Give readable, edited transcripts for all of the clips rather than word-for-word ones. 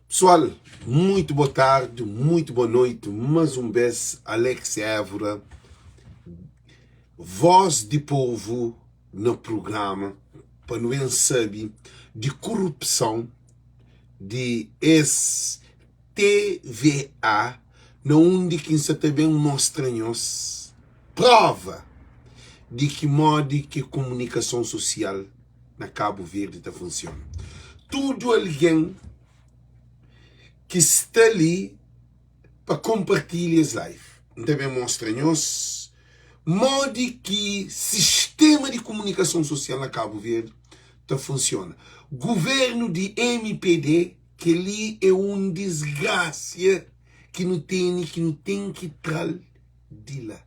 Pessoal, muito boa tarde, muito boa noite, mais um bes Alex Évora, voz di povo na programa pa nu ben sabe di korupson di es TVA na undi ki N sa ta ben mostra nhos prova di ki modi ki komunikason sosial na Kabu Verdi ta funsiona. Tudu algen ki sta li pa konpartilha es live. N ta ben mostra nhos modi ki sistema di komunikason sosial na Kabu Verdi ta funsiona. Guvernu di MPD, kel-li é un disgrasia ki nu tene ki nu ten ki tra-l di la.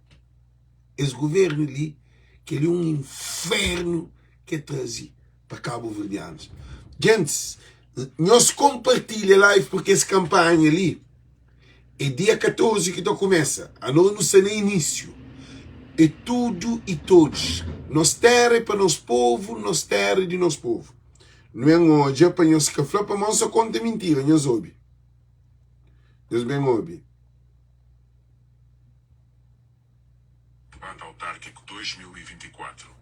Es guvernu li, kel-li é un infernu ki el traze pa kabuverdianus. Gentis, nhos konpartilha live purki es kanpanha li é dia 14 ki ta kumesa. Anos nu sta na inísiu. É tudu i todos. Nos téra é pa nos povu, nos téra é di nos povu. Nu ben odja pa nhos ka fla pamodi N sa konta mintira. Nhos obi. Nhos ben obi. Debate Autárquico 2024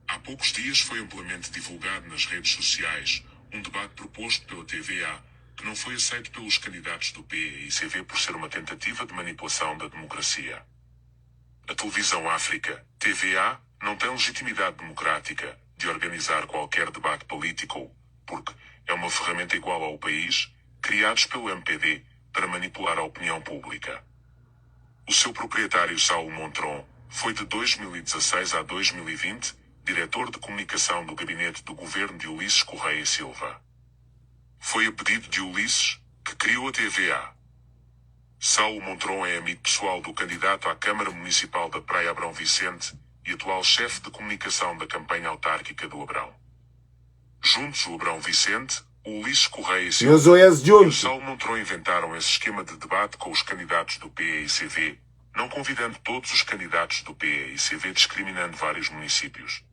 Há poucos dias foi amplamente divulgado nas redes sociais um debate proposto pela TVA que não foi aceito pelos candidatos do P e CV por ser uma tentativa de manipulação da democracia. A Televisão África, TVA, não tem legitimidade democrática de organizar qualquer debate político, porque é uma ferramenta igual ao país, criados pelo MPD para manipular a opinião pública. O seu proprietário Saulo Montrond foi de 2016 a 2020 diretor de comunicação do gabinete do governo de Ulisses Correia Silva. Foi a pedido de Ulisses que criou a TVA. Saulo Montrond é amigo pessoal do candidato à Câmara Municipal da Praia Abrão Vicente e atual chefe de comunicação da campanha autárquica do Abrão. Juntos, o Abrão Vicente, o Ulisses Correia Nhos Silva oias e o djuntu. Saulo Montrond inventaram esse esquema de debate com os candidatos do P e CV, não convidando todos os candidatos do P e CV discriminando vários municípios.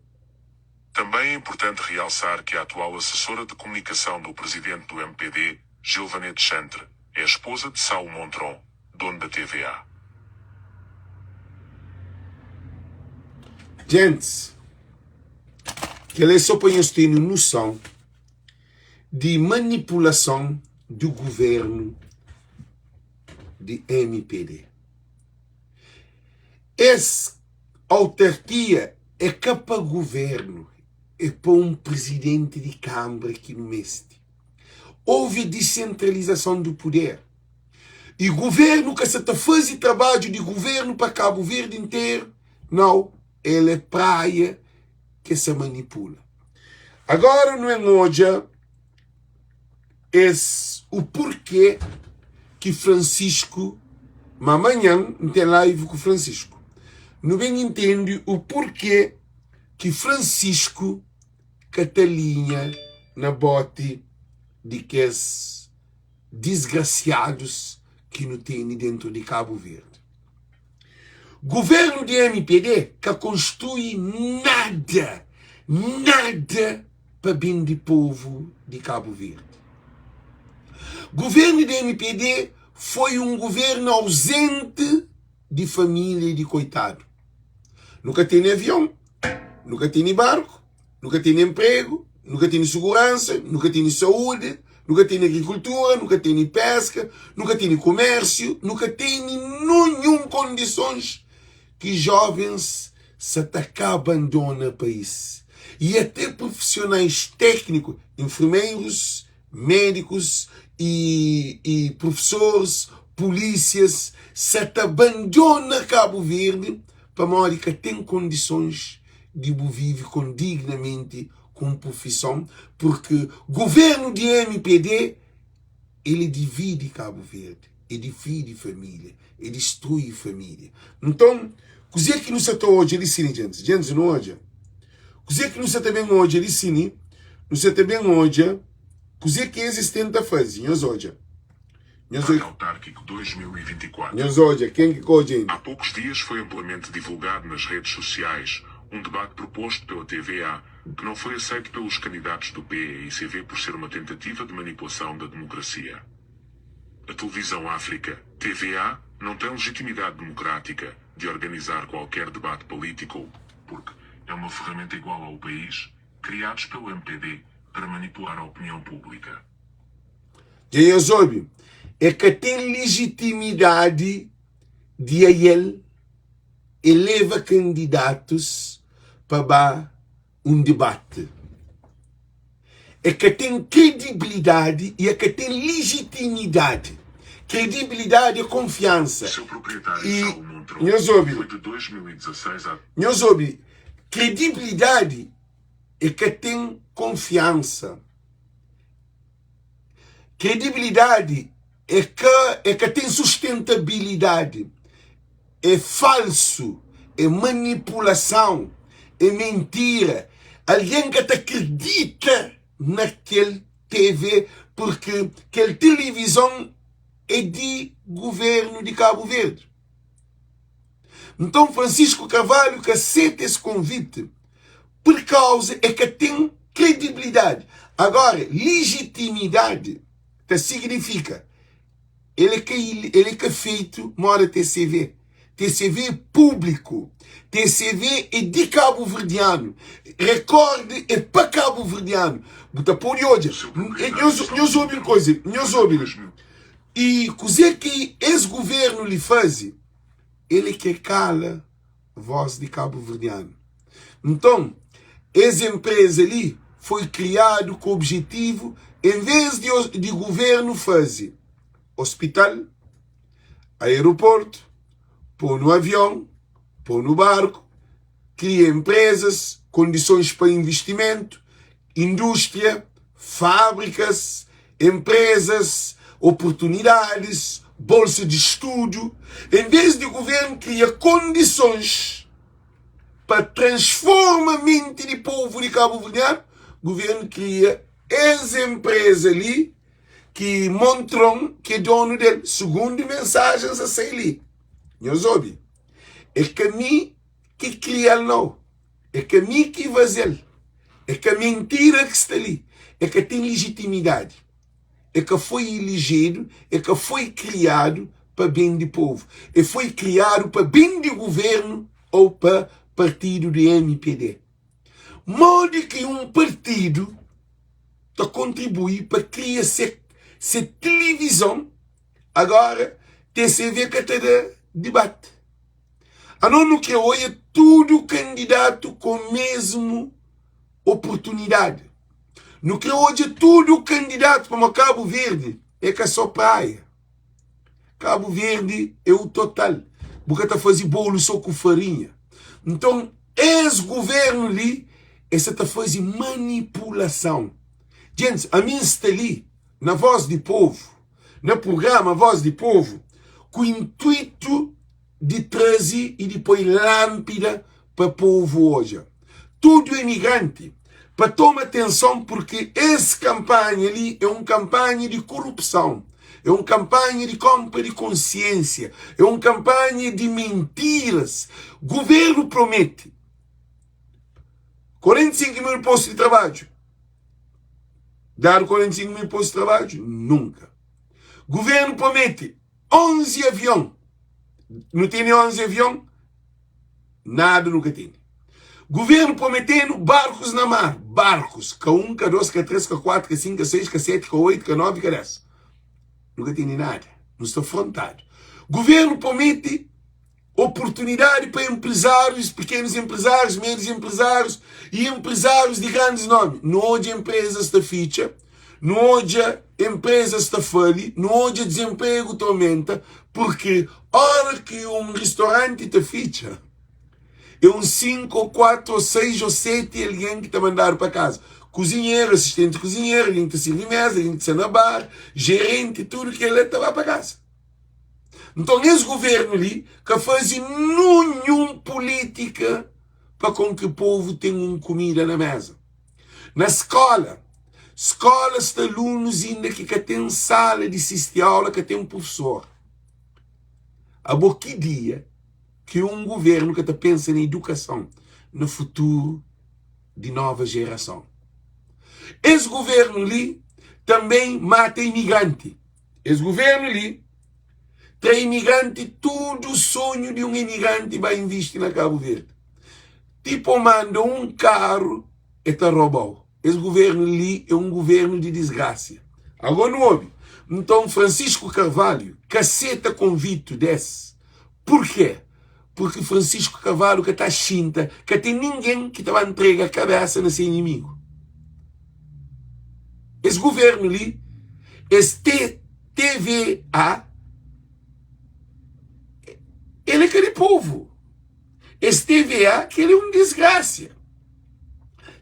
Também é importante realçar que a atual assessora de comunicação do presidente do MPD, Gilvanete Chantre, é a esposa de Saulo Montrond, dono da TVA. Gentis, kel-la é sô pa nhos tene noson di manipulason di govérnu di mpd. Es autarkia é ka pa govérnu, é pa un prizidenti di kanbra ki nu meste. Houve disentralizason di puder y govérnu ka sa ta faze trabadju di govérnu pa Kabu Verdi interu, nau, el é Praia ki sa manipula. Agora nu en odja es o porquê ki Francisco, ma manhan N ten live ku Francisco, nu ben intendi o porquê ki Francisco ka ta linha na boti di kes disgrasiadus ki nu tene dentru di Kabu Verdi. Governu di mpd ka konstrui nada, nada pa ben di povu di Kabu Verdi. Governu di mpd foi un governu auzenti di familia i di koitadu. Nu ka tene avion, nu ka tene barku, nu ka tene empregu, nu ka tene suguransa, nu ka tene saúdi, nu ka tene agrikultura, nu ka tene peska, nu ka tene kumérsiu, nu ka tene ninhun kondisons ki jovens sa ta ka abandona país. I até profisionais tékniku, enfermerus, médikus i, i profesoris, pulísias sa ta abandona Kabu Verdi pamodi ka ten kondisons di bu vive kon dignamenti ku un profison purki guvernu di mpd ele dividi Kabu Verdi e dividi familia e distrui familia nton kuze ki nu sa ta odja li sini djentis djentis nu odja kuze ki nu sa ta ben odja li sini nu sa ta ben odja kuze ki es es tenta faze nhos odja Nhos Debate Autárquico 2024. Nhos odja, ken ki ka odja inda? Há poucos dias foi amplamente divulgado nas redes sociais. um debate proposto pela TVA que não foi aceito pelos candidatos do P e CV por ser uma tentativa de manipulação da democracia. A Televisão África, TVA, não tem legitimidade democrática de organizar qualquer debate político, porque é uma ferramenta igual ao país, criados pelo MPD para manipular a opinião pública. Dja nhos obi, e ka ten lijitimidadi di ael eleva kandidatus pa ba un debate. E ka ten kredibilidadi i e ka ten lijitimidadi. Kredibilidadi é konfiansa. Seu proprietário I Saulo Montrond nhos obi, foi de 2016 a nhos obi, kredibilidadi e ka ten konfiansa. Kredibilidadi é ka é ka ten sustentabilidadi, é falsu, é manipulason, é mentira. Algen ka ta kridita na kel TV purki kel tilivizon é di guvernu di Kabu Verdi. Nton Francisco Carvalho ka seta es konviti pur kauza é ka ten kredibilidadi. Agora, lijitimidadi ta signifika el é ka el é ka feitu moda TCV. TCV é públiku, TCV é di kabuverdianu, Record é pa kabuverdianu. Bu ta pode odja, Seu proprietário nhos Saulo nhos obi un Montrond koza, nhos foi de obi li. 2000. I kuzê ki es guvernu li faze, el é ke kala vós di kabuverdianu. Nton, es enpreza li foi kriadu ku objetivu, en vês di di guvernu faze ospital, aeroportu, pô-nu avion, pô-nu barku, kria enprezas, kondisons pa investimentu, indústria, fábrikas, enprezas, oportunidadis, bolsa di studu. En vês di guvernu kria kondisons pa transforma menti di povu di kabuverdianu, guvernu kria es enpreza li ki Montrond ki é donu del, sugundu mensajens a sai li. Nhos obi, é ka mi ki kria-l nau. É ka mi ki faze-l. É ka mentira ki sta li. É ka ten lijitimidadi. É ka foi ilijedu, é ka foi kriadu pa ben di povu. É foi kriadu pa ben di guvernu ou pa partidu di mpd. Modi ki un partidu ta kontribui pa kria se se tilivizon, agora TCV ka ta da dibati. Anos nu kre oia tudu kandidatu ku mesmu oportunidadi. Nu kre odja tudu kandidatu pamo Kabu Verdi é ka so praia. Kabu Verdi é o total. Bu ka ta faze bolu so ku farinha. Nton es guvernu li es sa ta faze manipulason. Djentis, ami N sta li na Voz di Povu, na prugrama Voz di Povu ku intuitu di traze i di poi lánpida pa povu odja. Tudu emigranti pa toma atenson purki es kanpanha li é un kanpanha di korupson, é un kanpanha di konpra di konsiensia, é un kanpanha di mintiras. Guvernu promete 45 mil postu di trabadju, dadu 45 mil postu di trabadju? Nunka. Guvernu promete 11 avion, nu tene 11 avion? Nada nu ka tene. Guvernu prometenu barkus na mar, barkus, ka 1, ka 2, ka 3, ka 4, ka 5, ka 6, ka 7, ka 8, ka 9, ka 10. Nu ka tene nada, nu sta frontadu. Guvernu promete oportunidadi pa empresários, pequenos empresários, médios empresários e empresários di grandis nomi. Nu odja empresas ta fitxa, nu odja empresas ta fali, nu odja desempregu ta aumenta, porque ora ki un restauranti ta fitxa, é un 5 ou 4 ou 6 ou 7 algen ki ta mandadu pa kaza. Kuzinheru, asistenti di kuzinheru, algen ki ta sirvi meza, algen ki sta na bar, jerenti, tudu kel-la ta ba pa kaza. Nton es guvernu li ka faze ninhun pulítika pa kon ki povu ten un kumida na meza. Na skola, skola sta alunus inda ki ka ten sala di sisti aula, ka ten prufesor. Abo ki dia ki un guvernu ka ta pensa na idukason? na futuru di nova jerason. Es guvernu li tanben mata imigranti. Es guvernu li tra imigranti tudu sonhu di un imigranti ba invisti na Kabu Verdi. Tipo manda un karu e ta robau. Es guvernu li é un guvernu di disgrasia. Ago nu obi. Nton Francisco Carvalho ka seta konvitu des. Purke? Purki Francisco Carvalho ka ta xinta, ka ten ningen ki ta ba ntrega kabesa na se inimigu. Es guvernu li, es TVA, el é ka di povu. Es TVA kel é un disgrasia.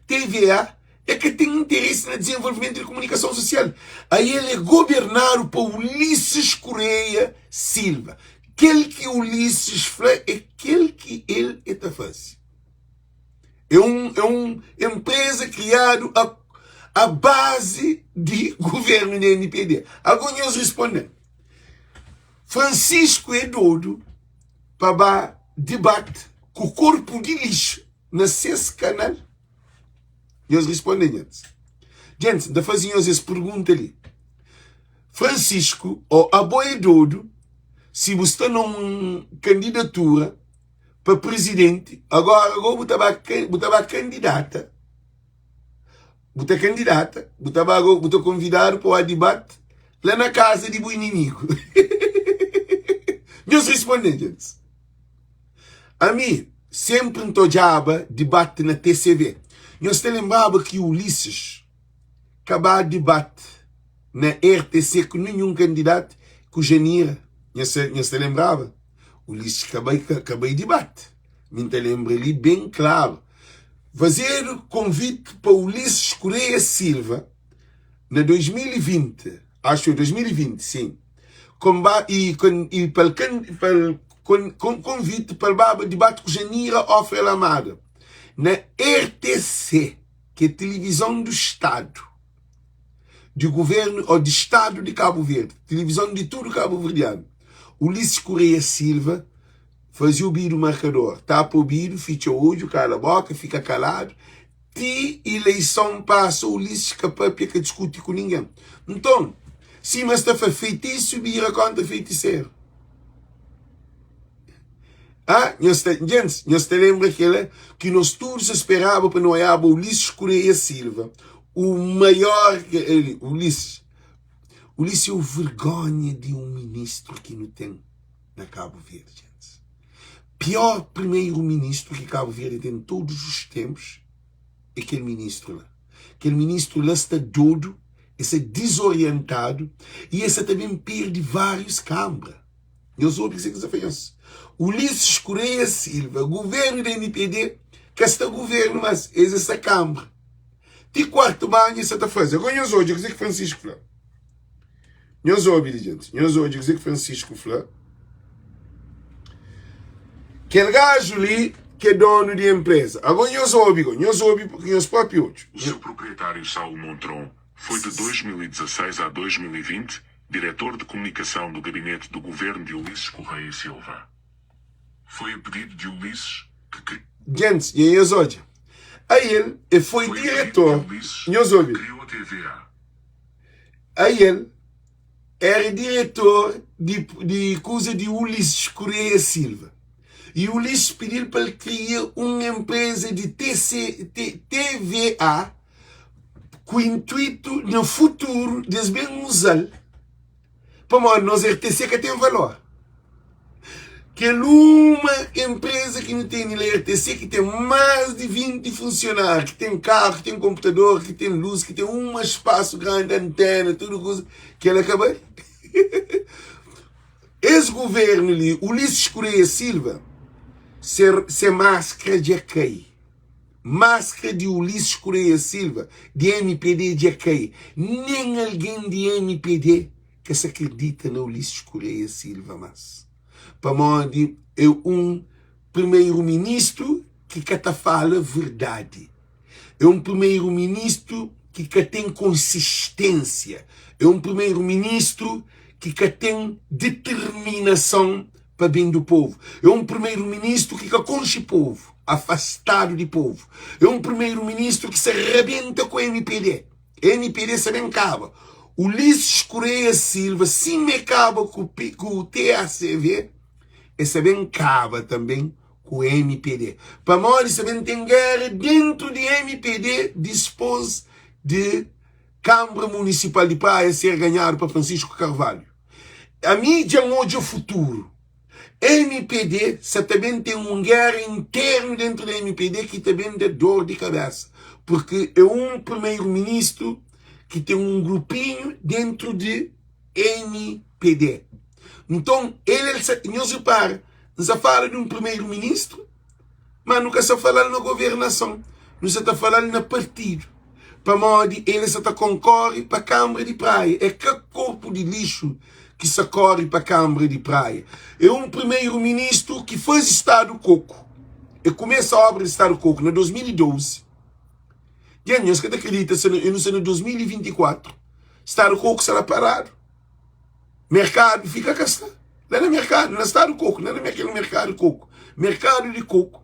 TVA é ka ten interesi na dizenvolvimentu di komunikason sosial. Ael é gobernadu pa Ulisses Correia Silva. Kel ki Ulisses fla é kel ki el é ta faze. É un, é un enpreza kriadu a, a bazi di governu di MPD. Ago nhos responde-m. Francisco é dodu pa ba dibate ku korpu di lixu na ses kanal? Nhos responde nhentis. Gentis, N ta faze nhos es pergunta li. Francisco, ô abo é dodu si bu sta na un kandidatura pa prizidenti, agora go bu ta ba bu ta ba kandidata, bu ta kandidata, bu ta ba go bu ta konvidadu pa ba dibate la na kaza di bu inimigu. Nhos responde gentis. Ami senpri N ta odjaba dibati na TCV. Nhos ta lenbraba ki Ulisses ka ba dibati na RTC ku ninhun kandidatu ku Janira? Nhos ta lenbraba? Ulisses ka bai ka bai dibati. Mi N ta lenbra li ben klaru. Fazedu konviti pa Ulisses Correia Silva na 2020, axu é 2020, sin. Konba i i pa el pa el konviti pa el baba dibati ku Janira Ofrel Amada na RTC, ki é tilivizon du stadu di guvernu ô di stadu di Kabu Verdi, tilivizon di tudu kabuverdianu. Ulisses Correia Silva faze obidu markador, tapa obidu, fitxa odju, kala boka, fika kaladu. Ti ileison pasa Ulisses ka papia ka diskuti ku ningen. Nton, sima es ta fla, feitisu bira kontra feitiseru. Ah, nhos ta, gentis, nhos ta lenbra kela ki nos tudu sa speraba pa nu oiaba Ulisses Correia Silva, u maior, Ulisses, Ulisses é u vergonha di un ministru ki nu ten na Kabu Verdi, gentis. Pior primeiro ministro ki Cabo Verde tem todos os tempos é kel ministro la. Kel ministro la sta dodu, e sta desorientado e e sta ta ben perde vários cambra. Nhos obi kuse ki sta fla nhos. Ulisses Correia Silva, governo di MPD ka sta governo mas, es é sta cambra. Ti quarto banho es sta ta faze. Agora nhos odja kuse ki Francisco fla. Nhos obi li, gente. Nhos odja kuzê ki Francisco fla. Kel gajo li ki é donu di empresa. Agora nhos obi, go. Nhos obi ku nhos própi odju. O seu proprietário Saul Montrond foi de 2016 a 2020 diretor de comunicação do gabinete do governo de Ulisses Correia e Silva. Foi a pedido de Ulisses que cri. Gentis, dja nhos odja. Ael e foi Foi a pedido de diretor. Ulisses Nhos que obi. criou a TVA. Ael éra diretor di, di kuza di Ulisses Correia Silva. I Ulisses pidi-l pa el kria un enpreza di TC, T, TVA ku intuitu na futuru di es ben uza-l Pamodi nos RTC ka ten valor. Kel uma enpreza ki nu tene la RTC ki ten más di 20 funsionáriu, ki ten karu, ki ten konputador, ki ten lus, ki ten uma spasu grandi, antena, tudu kuza, kel-la ka bai. Es guvernu li, Ulisses Correia Silva, se, se maskra dja kai. Maskra di Ulisses Correia Silva di mpd dja kai. Nen algen di mpd ka sa kridita na Ulisses Correia Silva mas. Pamodi é un primeiro ministru ki ka ta fala verdadi. É un primeiro ministru ki ka ten konsistênsia. É un primeiro ministru ki ka ten determinason pa ben du povu. É un primeiro ministru ki ka konxe povu. Afastadu di povu. É un primeiro-ministru ki sa rabenta ku mpd. Mpd sa ben kaba. Ulisses Correia Silva sima e kaba ku ku TACV, e sa ben kaba tanben ku mpd. Pamodi sa ben ten gera dentru di mpd dispos di Kambra Munisipal di Praia ser ganhadu pa Francisco Carvalho. Ami dja N odja futuru. Mpd sa ta ben ten un géra internu dentu di mpd ki ta ben da dor di kabésa, purki é un primeru-ministru ki ten un grupinhu dentu di mpd. Nton, el el sa, nhos ripara, N sa fala di un primeru-ministru, ma nu ka sa fala-l na governason, nu sa ta fala-l na partidu. Pamodi el sa ta konkore pa kanbra di Praia. É ka korpu di lixu ki sa kore pa kanbra di Praia. É un primeru ministru ki faze Stadu Koku. E kumesa obra di Stadu Koku na 2012. Dja nhos ka ta kridita sa nu sa na 2024, Stadu Koku sa la paradu. Merkadu fika ka sta la na merkadu, na Stadu Koku, la na kel merkadu koku, merkadu di koku.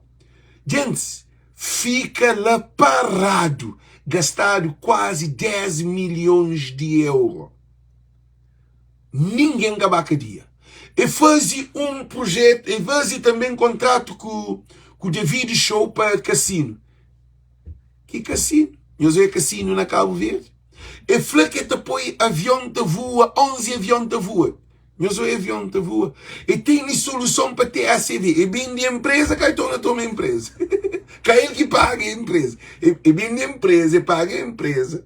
Djentis fika la paradu, gastadu kuazi 10 milhons di euro. Ningen ka ba kadia. E faze un projetu, e faze tanben kontratu ku ku David Show pa kasinu. Ki kasinu? Nhos oia kasinu na Kabu Verdi? E fla ke ta poi avion ta voa, 11 avion ta voa. Nhos oia avion ta voa. E tene soluson pa TACV. E bende empresa, ka e torna toma empresa. Ka el ki paga empresa. E, e bende empresa, e paga empresa.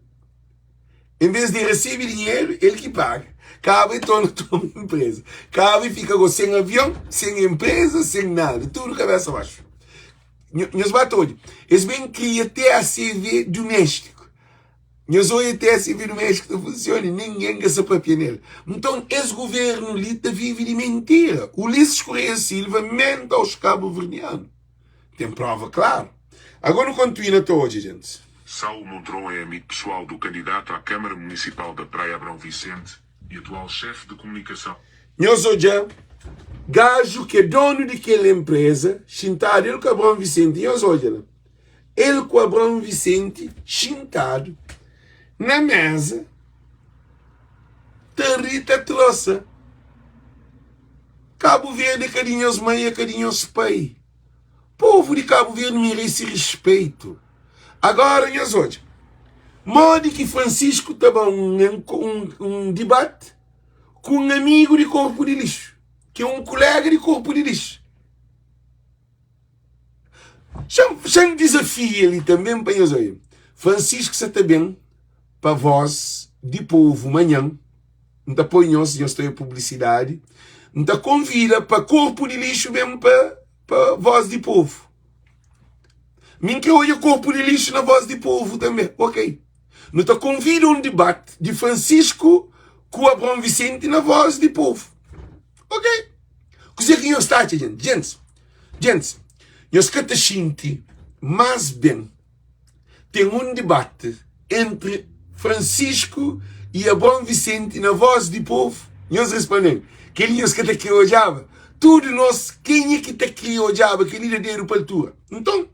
Em vez de recebe dinheiro, el ki paga. Kaba e torna toma empresa. Kaba e fica go sem avião, sem empresa, sem nada. Tudo cabeça abaixo. Nhos ba ta odja. Es ben kria TACV doméstico. Nhos odja TSV do México ta funciona, ninguém ka sa papia nel. Nton es governo li ta vive di mentira. Ulisses Correia Silva mente aos cabo-verdianos. Tem prova claro. Agora nu continua ta odja, gentes. Saulo Montrond é amigo pessoal do candidato à Câmara Municipal da Praia Abrão Vicente e atual chefe de comunicação. Nhos odja gaju ki é donu di kel empresa xintadu el ku Abrão Vicente, nhos odja la. El ku Abraon Visenti xintadu na méza ta ri ta trosa. Kabu Verdi é ka di nhos mai, é ka di nhos pai. Povu di Kabu Verdi merese rispeitu. Agora nhos odja modi ki Francisco ta ba un un dibati ku un amigu di korpu di lixu, ki é un kolega di korpu di lixu. Xa-m dizafia li tanben pa nhos obi. Francisco sa ta ben pa Voz di Povu manhan. N ta poi nhos, nhos ta obi publisidadi. N ta konvida pa Korpu di Lixu ben pa pa Voz di Povu. Mi N kre odja Korpu di Lixu na Voz di Povu tanbe. Ok. Nu ta konvida un dibati di Francisco ku Abraão Vicente na Voz di Povu. Ok. Kuzê ki nhos ta atxa, jenti? Gentis, gentis, nhos ka ta xinti más ben ten un dibati entri Francisco i Abraão Vicente na Voz di Povu? Nhos responde-m, kel-li nhos ka ta kre odjaba? Tudu nos, kenha ki ta kria odjaba kel-li da dedu pa altura? Nton,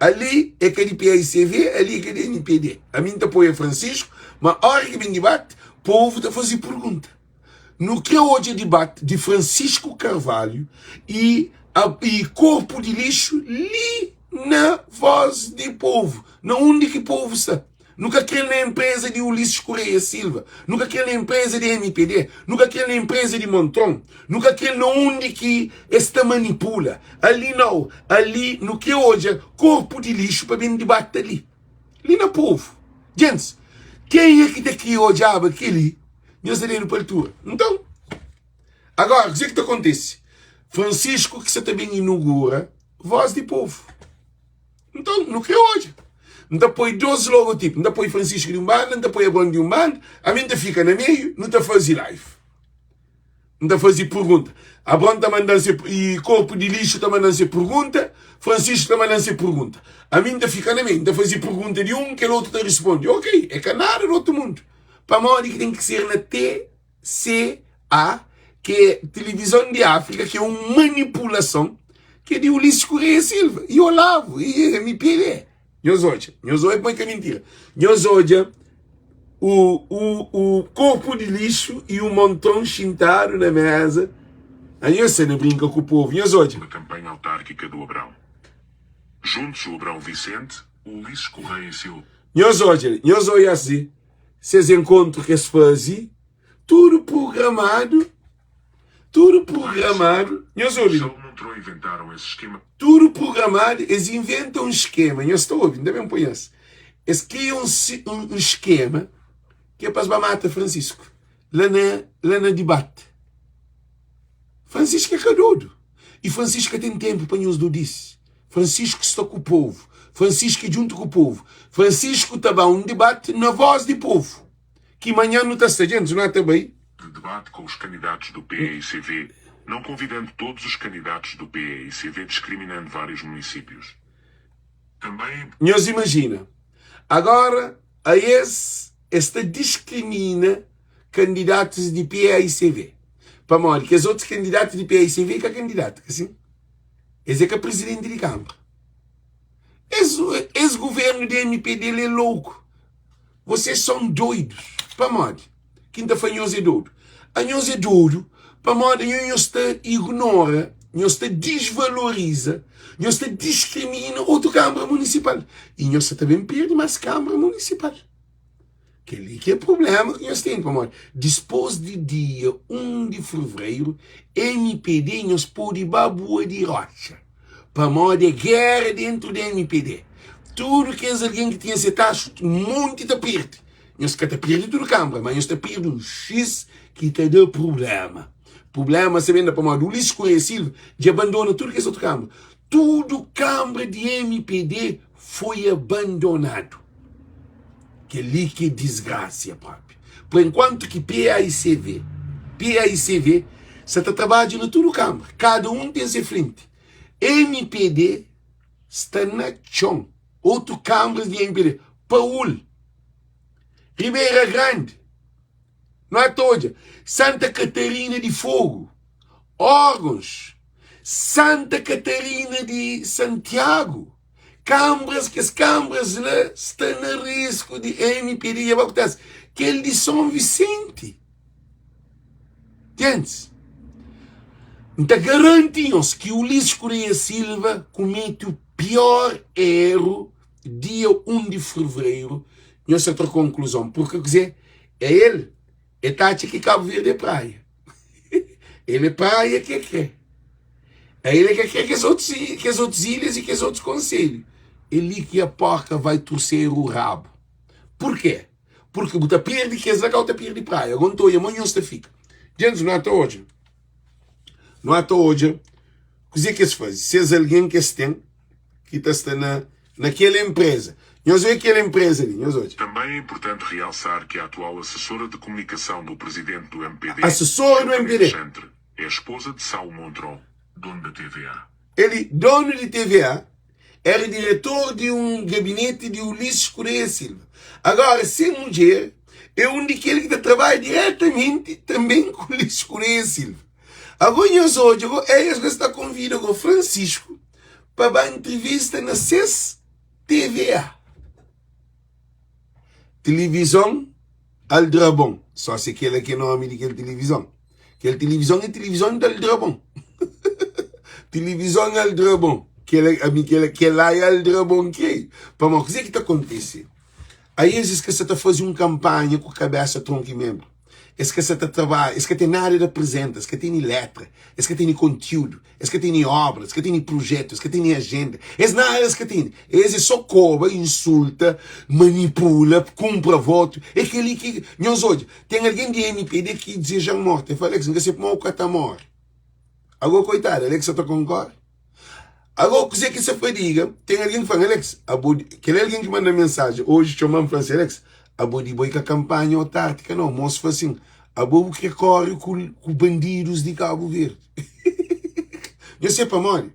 ali é ka di PAICV, ali é ka di MPD. Ami N ta apoia Francisco, ma óra ki ben dibati, povu ta faze pergunta. Nu kre odja dibati di Francisco Carvalho i i korpu di lixu li na Voz di Povu, na undi ki povu sta. Nu ka kre na empresa di Ulisses Correia Silva, nu ka kre na empresa di MPD, nu ka kre na empresa di Montrond, nu ka kre na undi ki es ta manipula. Ali nau, ali nu kre odja korpu di lixu pa ben dibati ali, li na povu. Gentis, kenha ki ta kria odjaba keli? Nhos ta dedu pa altura. Nton, agora, kuzê ki ta kontise? Francisco ki sa ta ben inugura Voz di Povu. Nton, nu kre odja. N ta poi dos logotipu. N ta poi Francisco di un banda, N ta poi Abraão di un banda. Ami N ta fika na meiu, nu ta faze live. N ta faze pergunta. Abraão ta manda-m se i Korpu di Lixu ta manda-m se pergunta, Francisco ta manda-m se pergunta. Ami N ta fika na meiu, N ta faze pergunta di un, kel otu ta risponde. Ok, é ka nada di otu mundu. Pamodi ki ten ki ser na TCA, ki é Tilivizon di Áfrika, ki é un manipulason. Ki é di Ulisses Correia Silva e Olavo e MPD. Nhos odja, nhos odja pa ka mintira. Nhos odja o, o, o corpo de lixo e o montão xintado na mesa. A nhos sta na brinca ku povo. Nhos odja. Da campanha autárquica do Abrão. Juntos o Abrão Vicente, o Ulisses Correia e Silva. Nhos odja, nhos odja assim, ses encontro que es faze, tudo programado. Tudu prugramadu, nhos obi. Só Montreux inventaram esse esquema. Tudu prugramadu, es inventa un skema, nhos ta obi, N ta ben poi nhos. Es kria un, un skema ki é pa es ba mata Francisco la na, la na dibate. Francisco é ka dodu. I Francisco ka ten tenpu pa nhos dodisi. Francisco sta ku povu. Francisco é djuntu ku povu. Francisco ta ba un dibate na voz di povu. Ki manhã nu ta sta djentus nu ta bai. De debate com os candidatos do PEICV, não convidando todos os candidatos do PEICV discriminando vários municípios. Também. Nhos imajina, agora a es es ta diskrimina kandidatus di PAICV. Pamodi kes otus kandidatu di PAICV ka kandidatu, ka sin? Es é ka prizidenti di kanbra. Es, es guvernu di MPD li é louku. Vocês são doidos. Pamodi ki N ta fla nhos é dodu? Anhos é dodu pamodi anho nhos ta ignora, nhos ta disvaloriza, nhos ta diskrimina otu Kanbra Munisipal. I nhos sa ta ben perde más Kanbra Munisipal. Kel-li ki é prubléma ki nhos ten, pamodi dispôs di dia 1 di Fevreiru, mpd nhos pode ba bua di rótxa. Pamodi é géra dentru di mpd. Tudu kes algen ki tinha se taxu, monti ta pirdi. Nhos ka ta pirdi tudu kanbra, ma nhos ta pirdi un xis ki ta da prubléma. Prubléma sa ben da pamodi Ulisses Correia Silva dja bandona tudu kes otu kanbra. Tudu kanbra di mpd foi abandonadu. Kel-li ki é disgrasia propi. Por enkuantu ki PAICV, PAICV sa ta trabadja na tudu kanbra, kada un ten se frenti. Mpd sta na txon. Otu kanbras di mpd, Paul, Ribeira Grandi, nu ata odja, Santa Catarina di Fogo, órgons, Santa Catarina di Santiago. Kanbras, kes kanbras la sta na risku di mpd dja ba ku testa. Kel di Son Visenti. Gentis, N ta garanti nhos ki Ulisses Correia Silva kumete u pior eru dia 1 di Fevereiru. Nhos ta tra konkluzon, purki kuzê? É el, el ta atxa ki Kabu Verdi é praia. El é praia ki el kre. El é ka kre kes otus, kes otus ilhas e kes otus konselhu. É li ki a porca vai torcer o rabo. Porquê? Porque bu ta perde kes la, kau ta perde praia. Agora nta odja mo nhos ta fika. Gentis, nu ata odja. Nu ata odja kuze ki es faze. Ses algen ki es ten ki ta sta na na kel empresa. Nhos odja kel empresa li, nhos odja. Também é importante realçar que a atual assessora de comunicação do presidente do MPD, Assessora do Gilton MPD. Alexandre, é a esposa de Saul Montrond, dono da TVA. El, donu di TVA, éra diretor di un gabineti di Ulisses Correia Silva. Agora, se mudjer é un di kel ki ta trabadja diretamenti tanben ku Ulisses Correia Silva. Ago nhos odja go, es go sta konvida go Francisco pa ba ntrivista na ses TVA. Tilivizon Aldrabon, só se kela ki é nomi di kel tilivizon. Kel tilivizon é tilivizon di Aldrabon. Tilivizon Aldrabon. Kela, ami kela, kela é Aldrabon ki Pamodi kuzê ki ta kontise? Aí es ka sa ta faze un kanpanha ku kabesa tronku i menbru. Es ka sa ta trabadja, es ka ten nada di aprizenta, es ka tene letra, es ka tene kontiúdu, es ka tene obra, es ka tene prujetu, es ka tene ajenda, es nada es ka tene. Es é so koba, insulta, manipula, kunpra votu. É kel-li ki nhos odja. Ten algen di mpd ki dizeja-m morti. El fla, Alex, N ka sabe pamodi bu ka ta móre. Agó, koitadu, Alex sa ta konkore. Agó, kuzê ki sa fadiga? Ten algen ki fla-m, Alex, abo di. Kel algen ki manda-m mensajen oji txoma-m, fla-m si, Alex, abo di bo é ka kanpanha otártika, nau. Mos fla sin, abo bu kre kóre ku, ku bandidus di Kabu Verdi. Nhos sabe pamodi?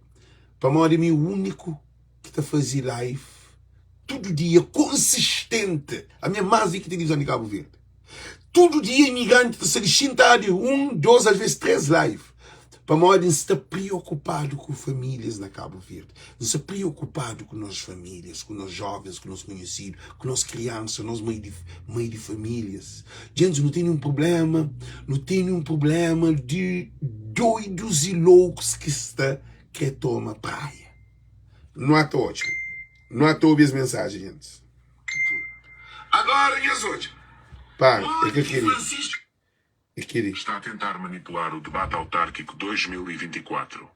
Pamodi mi é úniku ki ta faze live tudu dia, konsistenti. Ami é más di ki tilivizon di Kabu Verdi. Tudu dia imigranti ta sta li xintadu, un, dos, asves três live. Pamodi N sta priokupadu ku famílias na Kabu Verdi. N sta priokupadu ku nos famílias, ku nos jovens, ku nos konhesidu, ku nos kriansa, nos mai di, mai di famílias. Djentis, nu tene un prublema, nu tene un prublema di doidus i loukus ki sta kre toma praia. Nu ata odja, nu ata obi es mensajen, djentis. Agora nhos odja. Para, é ka kel-li. É kel-li. Está a tentar manipular o debate autárquico 2024.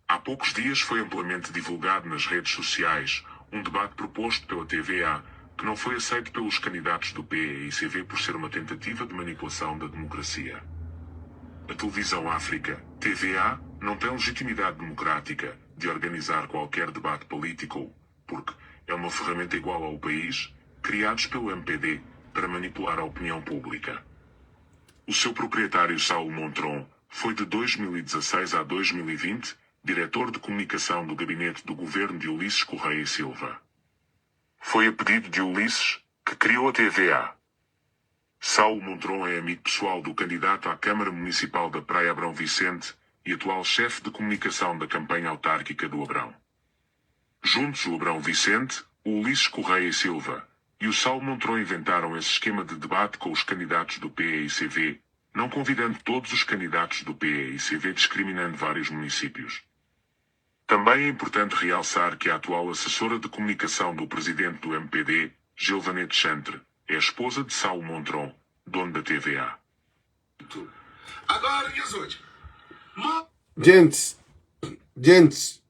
Há poucos dias foi amplamente divulgado nas redes sociais um debate proposto pela TVA que não foi aceito pelos candidatos do PE e CV por ser uma tentativa de manipulação da democracia. A Televisão África, TVA, não tem legitimidade democrática de organizar qualquer debate político, porque é uma ferramenta igual ao país, criados pelo MPD para manipular a opinião pública. O seu proprietário Saulo Montrond foi de 2016 a 2020 diretor de comunicação do gabinete do governo de Ulisses Correia e Silva. Foi a pedido de Ulisses que criou a TVA. Saulo Montrond é amigo pessoal do candidato à Câmara Municipal da Praia Abrão Vicente e atual chefe de comunicação da campanha autárquica do Abrão. Juntos o Abrão Vicente, o Ulisses Correia e Silva e o Saulo Montrond inventaram esse esquema de debate com os candidatos do PE e CV, não convidando todos os candidatos do PE e CV discriminando vários municípios. Também é importante realçar que a atual assessora de comunicação do presidente do MPD, Gilvanete Chantre, é a esposa de Saulo Montrond, dono da TVA. Agora nhos odja ma. Djentis, djentis,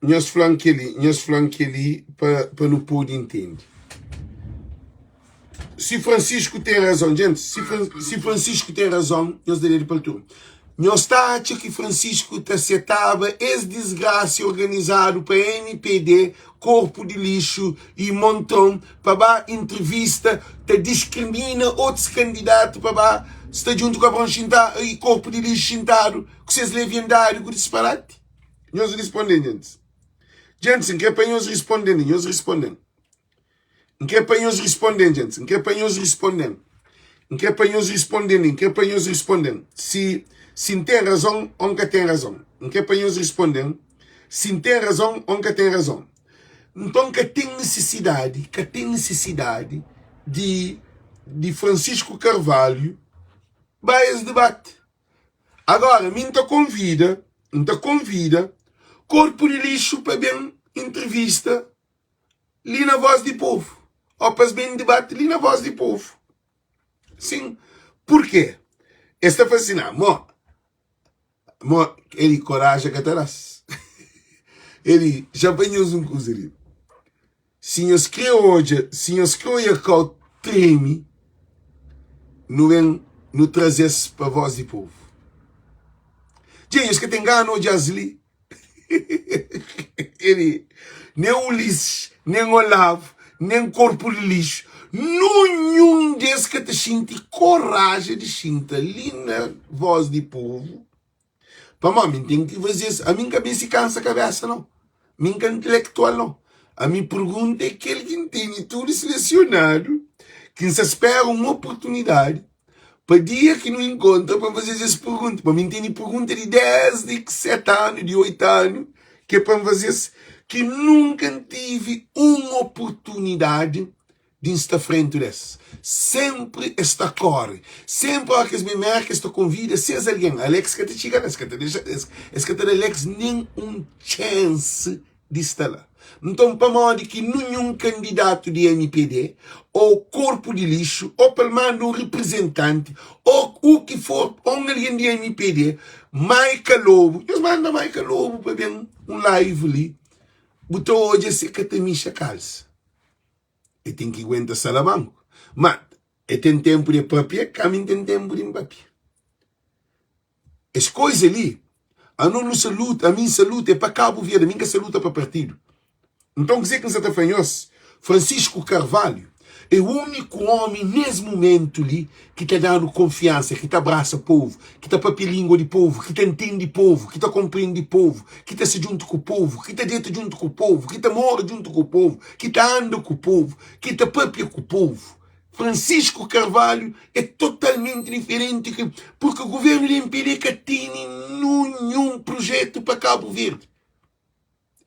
nhos fla-m kel-li, nhos fla-m kel-li pa, pa nu pode intende. Si Francisco ten razon, djentis, si, Fran, si Francisco ten razon, nhos da dedu pa altura. Nhos ta atxa ki Francisco ta setaba es disgrasi organizadu pa mpd, korpu di lixu i Montrond pa ba intrivista ta diskrimina otus kandidatu pa ba sta djuntu ku Abraon xinta i korpu di lixu xintadu ku ses leviandadi ku disparati? Nhos risponden djentis. Djentis, N kre pa nhos risponden, nhos risponden. N kre pa nhos risponden, djentis. N kre pa nhos risponden. N kre pa nhos risponden, N kre pa nhos risponden. Si, si N ten razon ô N ka ten razon. N kre pa nhos risponden si N ten razon ô N ka ten razon. Nton ka ten nisisidadi, ka ten nisisidadi di, di Francisco Carvalho ba es debate. Agora, mi N ta konvida, N ta konvida Korpu di Lixu pa ben intrivista li na Voz di Povu. Ó pa es ben debate li na Voz di Povu. Sin, purkê? Es ta fla sin, ah, mo, mo, el koraja ka ta da-s. El ja pa nhos un kuza li. Si nhos kre odja, si nhos kre oia kau tremi, nu ben nu traze-s pa Voz di Povu. Dja nhos ka ten gana odja-s li. Ele, nem Ulisses, nem Olavo, nem Corpo de Lixo, nenhum des ka ta xinti koraja di xinta li na Voz di Povo. Pamodi mi ten ki faze-s, ami N ka meste kansa kabesa nau, mi N ka intelektual nau. Ami pergunta é kel ki N tene tudu selesionadu, ki N sa spera un oportunidadi Pa dia ki nu inkontra pa N faze-s es pergunta. Pa mi N tene pergunta di desdi 7 anu, di 8 anu, ki é pa N faze-s, ki nunka N tive un oportunidadi di N sta frentu des. Senpri es ta kóre, senpri óras ki es ben Mérka es ta konvida ses algen. Alex ka ta txiga la, es ka ta dexa, es ka ta da Alex nen un txensi di sta la. Nton, pamodi ki ninhun kandidatu di mpd, ô korpu di lixu, ô pa el manda un riprizentanti, ô u ki for, ô un algen di mpd, Maika Lobu, nhos manda Maika Lobu pa ben un live li, bu ta odja si ka ta mixa kalsa. E ten ki guenta salamanku. Ma, e ten tenpu di papia, ka mi N ten tenpu di N papia. Es koiza li, ano nu sa luta, ami N sa luta é pa Kabu Verdi, ami N ka sa luta pa partidu. Nton kuzê ki N sa ta fla nhos, Francisco Carvalho é úniku ómi nes mumentu li ki ta da-nu konfiansa, ki ta brasa povu, ki ta papia língua di povu, ki ta ntende povu, ki ta konprende povu, ki ta sta djuntu ku povu, ki ta deta djuntu ku povu, ki ta mora djuntu ku povu, ki ta anda ku povu, ki ta papia ku povu. Francisco Carvalho é totalmente diferente ki porque governo di MPD ka tene nenhum projeto pa Cabo Verde.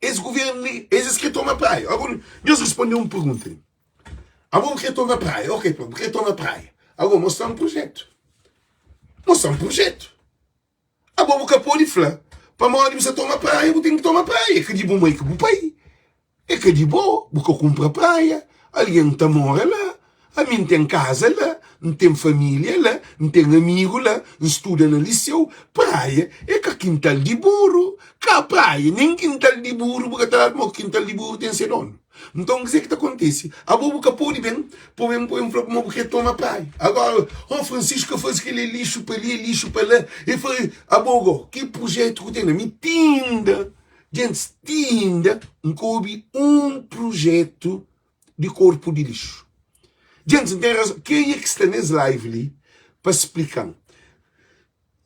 Es governo li, es es kre toma praia. Agora, nhos responde un pergunta li. Abo bu kre toma praia, ok, pronto, bu kre toma praia. Agora, mostra un projeto. Mostra un projeto. Abo bu ka pode fla, pamodi bu sa toma praia, bu ten ki toma praia. É ka di bu mai ku bu pai. É ka di bo, bu ka kunpra praia. Algen ta mora la. Ami N ten kaza la, N ten família la, N ten amigu la, N studa na liseu. Praia é ka kintal di buru. Ka praia, nen kintal di buru bu ka ta dadu mo kintal di buru ten se donu. Nton, kuzê ki ta kontise? Abo bu ka pode ben pa ben pa ben fla kuma bu krê toma praia. Agora, oh, Francisco ka faze kel-li, é lixu pa li, é lixu pa la. E fla, abo go, ki prujétu ku ten na mi? Ti inda, gentis, ti inda N ka obi un prujétu di korpu di lixu. Gentis, N ten razon. Kenha ki sta nes live li pa splika-m?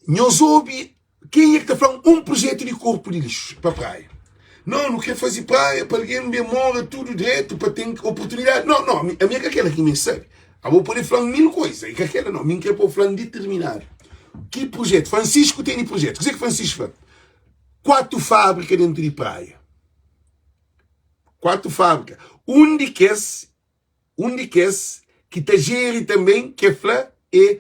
Nhos obi kenha ki ta fla-m un projetu di korpu di lixu pa praia. Não, nu kre faze praia pa algen ben mora tudu dretu, pa ten oportunidadi. Não, não, ami é ka kela ki mi sabe. Abo pode fla-m mil koisa, é ka kela não. Mi N kre pa bu fla-m diterminadu ki projetu. Francisco tene projetu. Kuzê ki Francisco fla? 4 fábrika dentu di praia. 4 fábrika. Un di kes Un di kes ki ta jeri tanben ke fla e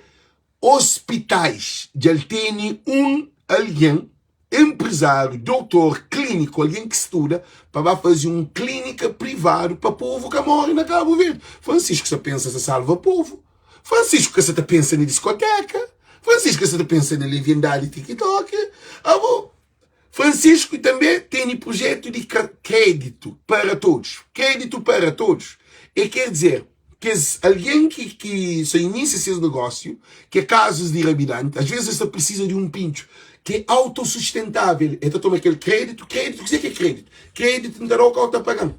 ospitais dja el tene un algen enprezáriu, doutor, kliniku, algen ki studa pa ba faze un klinika privadu pa povu ka more na Kabu Verdi. Francisco sa pensa sa salva povu. Francisco ka sa ta pensa na diskoteka. Francisco ka sa ta pensa na leviandadi TikTok. Abo Francisco tanbê tene projetu di Crédito para Todos. Crédito para Todos é ker dizer kes algen ki ki sa inisia ses negósiu, ki é kazus di rabidanti, às vezes es ta prisiza di un pintxu ki é autosustentável, el ta toma kel crédito, crédito, kuzê ki é crédito? Crédito N ta da-u, kau ta paga-m.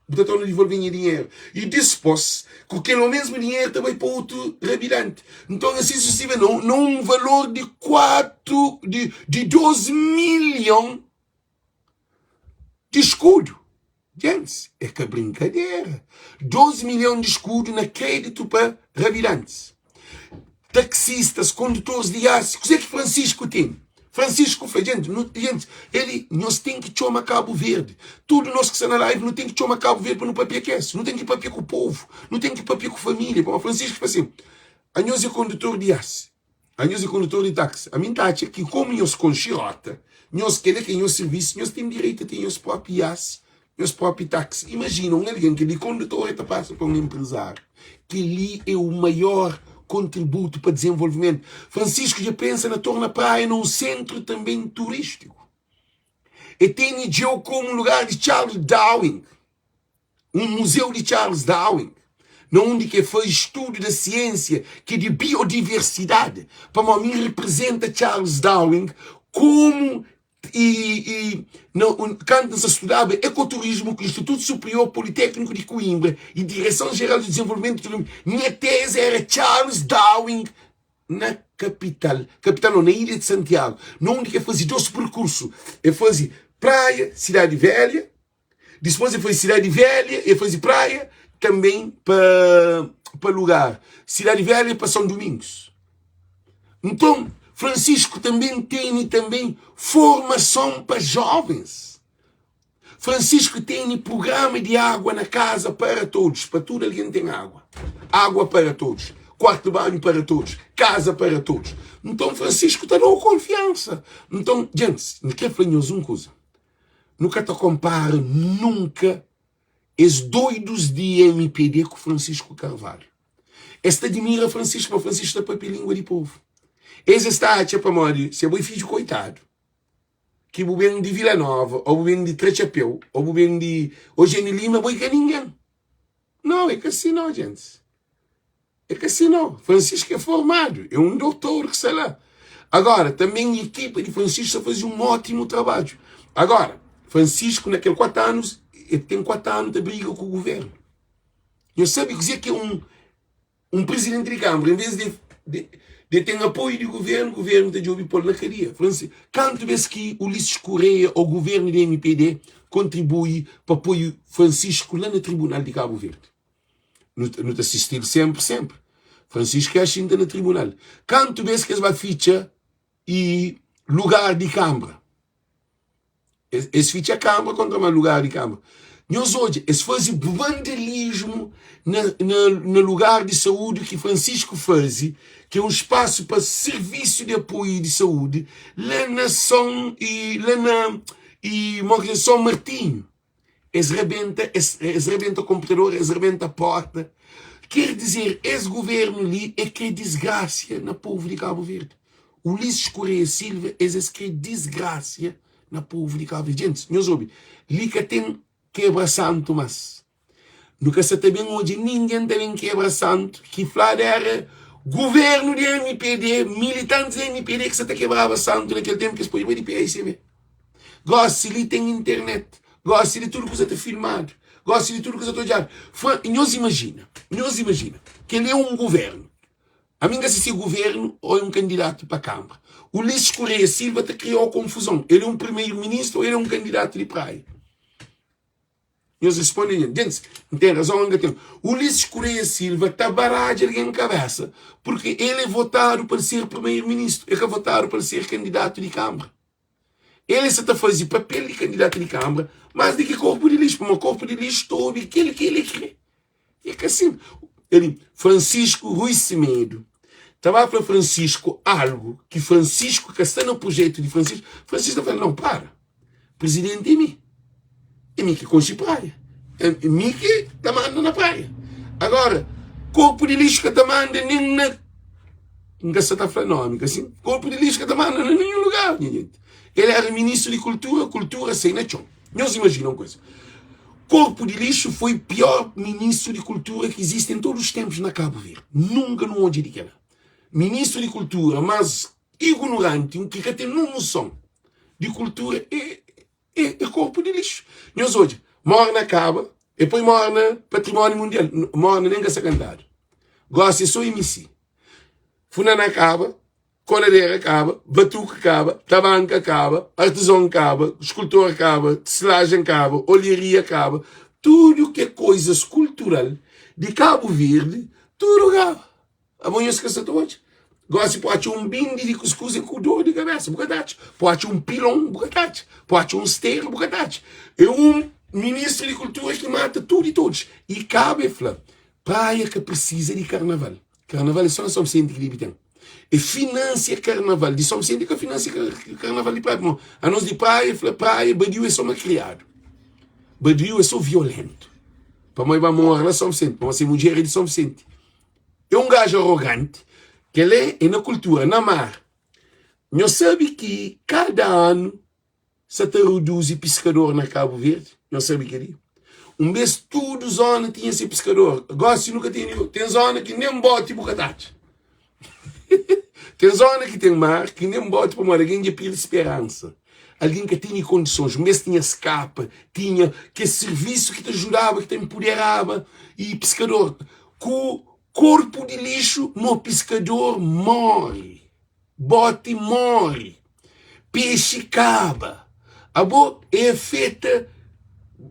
Bu ta torna divolve nha dinheru. I dispos, ku kel omesmu dinheru ta bai pa otu rabidanti. Nton, asin susesivamenti, na un valor di kuatu, di, di dos milhon di skudu. Gentis, é ka brinkadera. 2 milhon di skudu na kreditu pa rabidantis. Taxistas, kondutores di iasi, kuzê ki Francisco tene? Francisco fla, Gente, nu, gente, ele, nhos ten ki txoma Cabo Verde. Tudu nos ki sta na live, nu ten ki txoma Cabo Verde pa nu papia kes. Nu ten ki papia ku povu, nu ten ki papia ku família. Pamodi Francisco fla assim, anhos é kondutor di iasi, anhos é kondutor di taxi. Ami N ta atxa ki komu nhos konxe rota, nhos, kel-la ki é nhos sirvisu, nhos ten direitu a ten nhos própi iasi, Nhos propi taxi. Imajina un algen ki di kondutor el ta pasa pa un enprezáriu. Kel-li é u maior kontributu pa dizenvolvimentu. Francisco dja pensa na torna Praia na un sentru tanben turístiku. E tene djeu komu lugar di Charles Darwin, un muzeu di Charles Darwin, na undi ki e faze studu da siênsia ki é di biodiversidadi. Pamodi mi reprezenta Charles Darwin komu I, i na, un, kantu N sta studaba ekoturismu ku Institutu Superior Politékniku di Coimbra i Direson Jeral di Dezenvolvimentu Turismu, nha tezi éra Charles Darwin na kapital, kapital nau, na ilha di Santiagu, na undi ki el faze dos perkursu, el faze Praia, Sidadi Velha, Dispôs el faze Sidadi Velha, el faze Praia, tanben pa pa lugar Sidadi Velha pa São Domingos. Nton, Francisco tanben tene tanben formason pa jovens. Francisco tene prugrama di água na kaza para todos, pa tudu algen ten água. Água para todos, kuartu banhu para todos, kaza para todos. Nton, Francisco ta da-u konfiansa. Nton, djentis, N kre fla nhos un kuza. Nu ka ta konpara nunka es doidus di mpd ku Francisco Carvalho. Es ta admira Francisco, ma Francisco ta papia lingua di povu. Es es ta atxa pamodi se bo é fidju koitadu, ki bu ben di Vila Nova, ou bu ben di Tratxapeu, ou bu ben di Ojeni Lima, bo é ka ningen. Nau, é ka si nau, gentis. É ka si nau. Francisco é formadu, é un doutor ki sta la. Agora, tanben ekipa di Francisco sta faze un ótimu trabadju. Agora, Francisco na kel 4 anus, el ten 4 anu ta briga ku guvernu. Nhos sabe kuzê ki é un un prizidenti di kanbra, en vez di di di ten apoiu di guvernu, guvernu ta djobe pô-l na kadia. Francisco, kantu bes ki Ulisses Correia ô guvernu di MPD kontribui pa poi Francisco la na tribunal di Kabu Verdi? Nu ta sisti-l senpri, senpri. Francisco ka xinta na tribunal. Kantu bes ki es ba fitxa i lugar di kanbra? Es fitxa kanbra kontra ma lugar di kanbra. Nhos odja, es faze vandalismu na, na, na lugar di saúdi ki Francisco faze, ki é un spasu pa servisu di apoiu di saúdi, la na São, i, la na, i, mo ki São Martinho. Es rebenta, es, es rebenta komputador, es rebenta porta. Ker dizer, es governu li é kre disgrasia na povu di Kabu Verdi. Ulisses Correia Silva, es es kre disgrasia na povu di Kabu Verdi. Gentis, nhos obi, li ka ten kebra santu mas. Nu ka sa ta ben odja ningen ta ben kebra santu ki fladu era governu di MPD, militantis di MPD ki sa ta kebraba santu na kel tenpu ki es pode bai di PICB. Gosi li ten internet, gosi li tudu kuza ta filmadu, gosi li tudu kuza ta odjadu. Fla, nhos imajina, nhos imajina, kel-li é un guvernu. Ami N ka si si é guvernu ô é un kandidatu pa kanbra. Ulisses Correia Silva ta kria-u konfuzon. El é un primeru-ministru ô el é un kandidatu di praia? Nhos responde nha. Gentis, N ten razon ô N ka ten? Ulisses Correia Silva ta baradja algen kabésa purki el é votadu pa el ser primeru-ministru, el ka votadu pa el ser kandidatu di kanbra. El sa ta faze papel di kandidatu di kanbra más di ki korpu di lixu, pamodi korpu di lixu ta obi kel ki el kre. É ka sin. El, Francisco Rui Semedo, ta ba fla Francisco algu ki Francisco ka sta na projetu di Francisco. Francisco ta fla, Nau, para. Presidenti é mi. É mi ki konxe praia. É mi ki ta manda na praia. Agora, korpu di lixu ka ta manda nen na N ka sa ta fla nomi, ka sin? Korpu di lixu ka ta manda na ninhun lugar, nha jenti. El era ministru di kultura, kultura sai na txon. Nhos imajina un kuza. Korpu di lixu foi pior ministru di kultura ki izisti en todos os tempos na Kabu Verdi. Nunka nu odja di kela. Ministru di kultura mas ignoranti, un ki ka ten nun noson di kultura é é, é korpu di lixu. Nhos odja, morna kaba, e poi morna patrimóniu mundial. Morna nen ka sa kantadu. Gosi é so MC. Funana kaba, koladera kaba, batuku kaba, tabanka kaba, artizon kaba, skultor kaba, teselagem kaba, olheria kaba, tudu ki é koizas kultural di Kabu Verdi, tudu kaba. Abo nhos ka sa ta odja. Gosi bu atxa un bindi di kuskus é ku dor di kabesa, bu ka ta atxa. Bu atxa un pilon, bu ka ta atxa. Bu atxa un stera, bu ka ta atxa. É un ministru di kultura ki mata tudu i todos. I kaba e fla, Praia ka prisiza di karnaval. Karnaval é só na São Vicente ki debe ten. E finansia karnaval di São Vicente ka finansia karnaval di praia. Pamodi anos di praia fla praia badiu é só makriadu. Badiu é só violentu. Pamodi ba mora na São Vicente, pamodi se mudjer é di São Vicente. É un gajo arrogante. Kel-li é na kultura, na mar. Nhos sabe ki kada anu sa ta reduzi piskador na Kabu Verdi? Nhos sabe kel-li? Un bês tudu zona tinha se piskador. Gósi nu ka ten ninhun. Ten zona ki nen boti bu ka ta atxa. Ten zona ki ten mar ki nen boti pamodi algen dja perde speransa. Algen ka tene kondisons. Un bês tinha skapa, tinha kes sirvisu ki ta judaba, ki ta inpuderaba i piskador. Ku korpu di lixu, mo piskador móre, boti móre, pexi kaba. Abo e afeta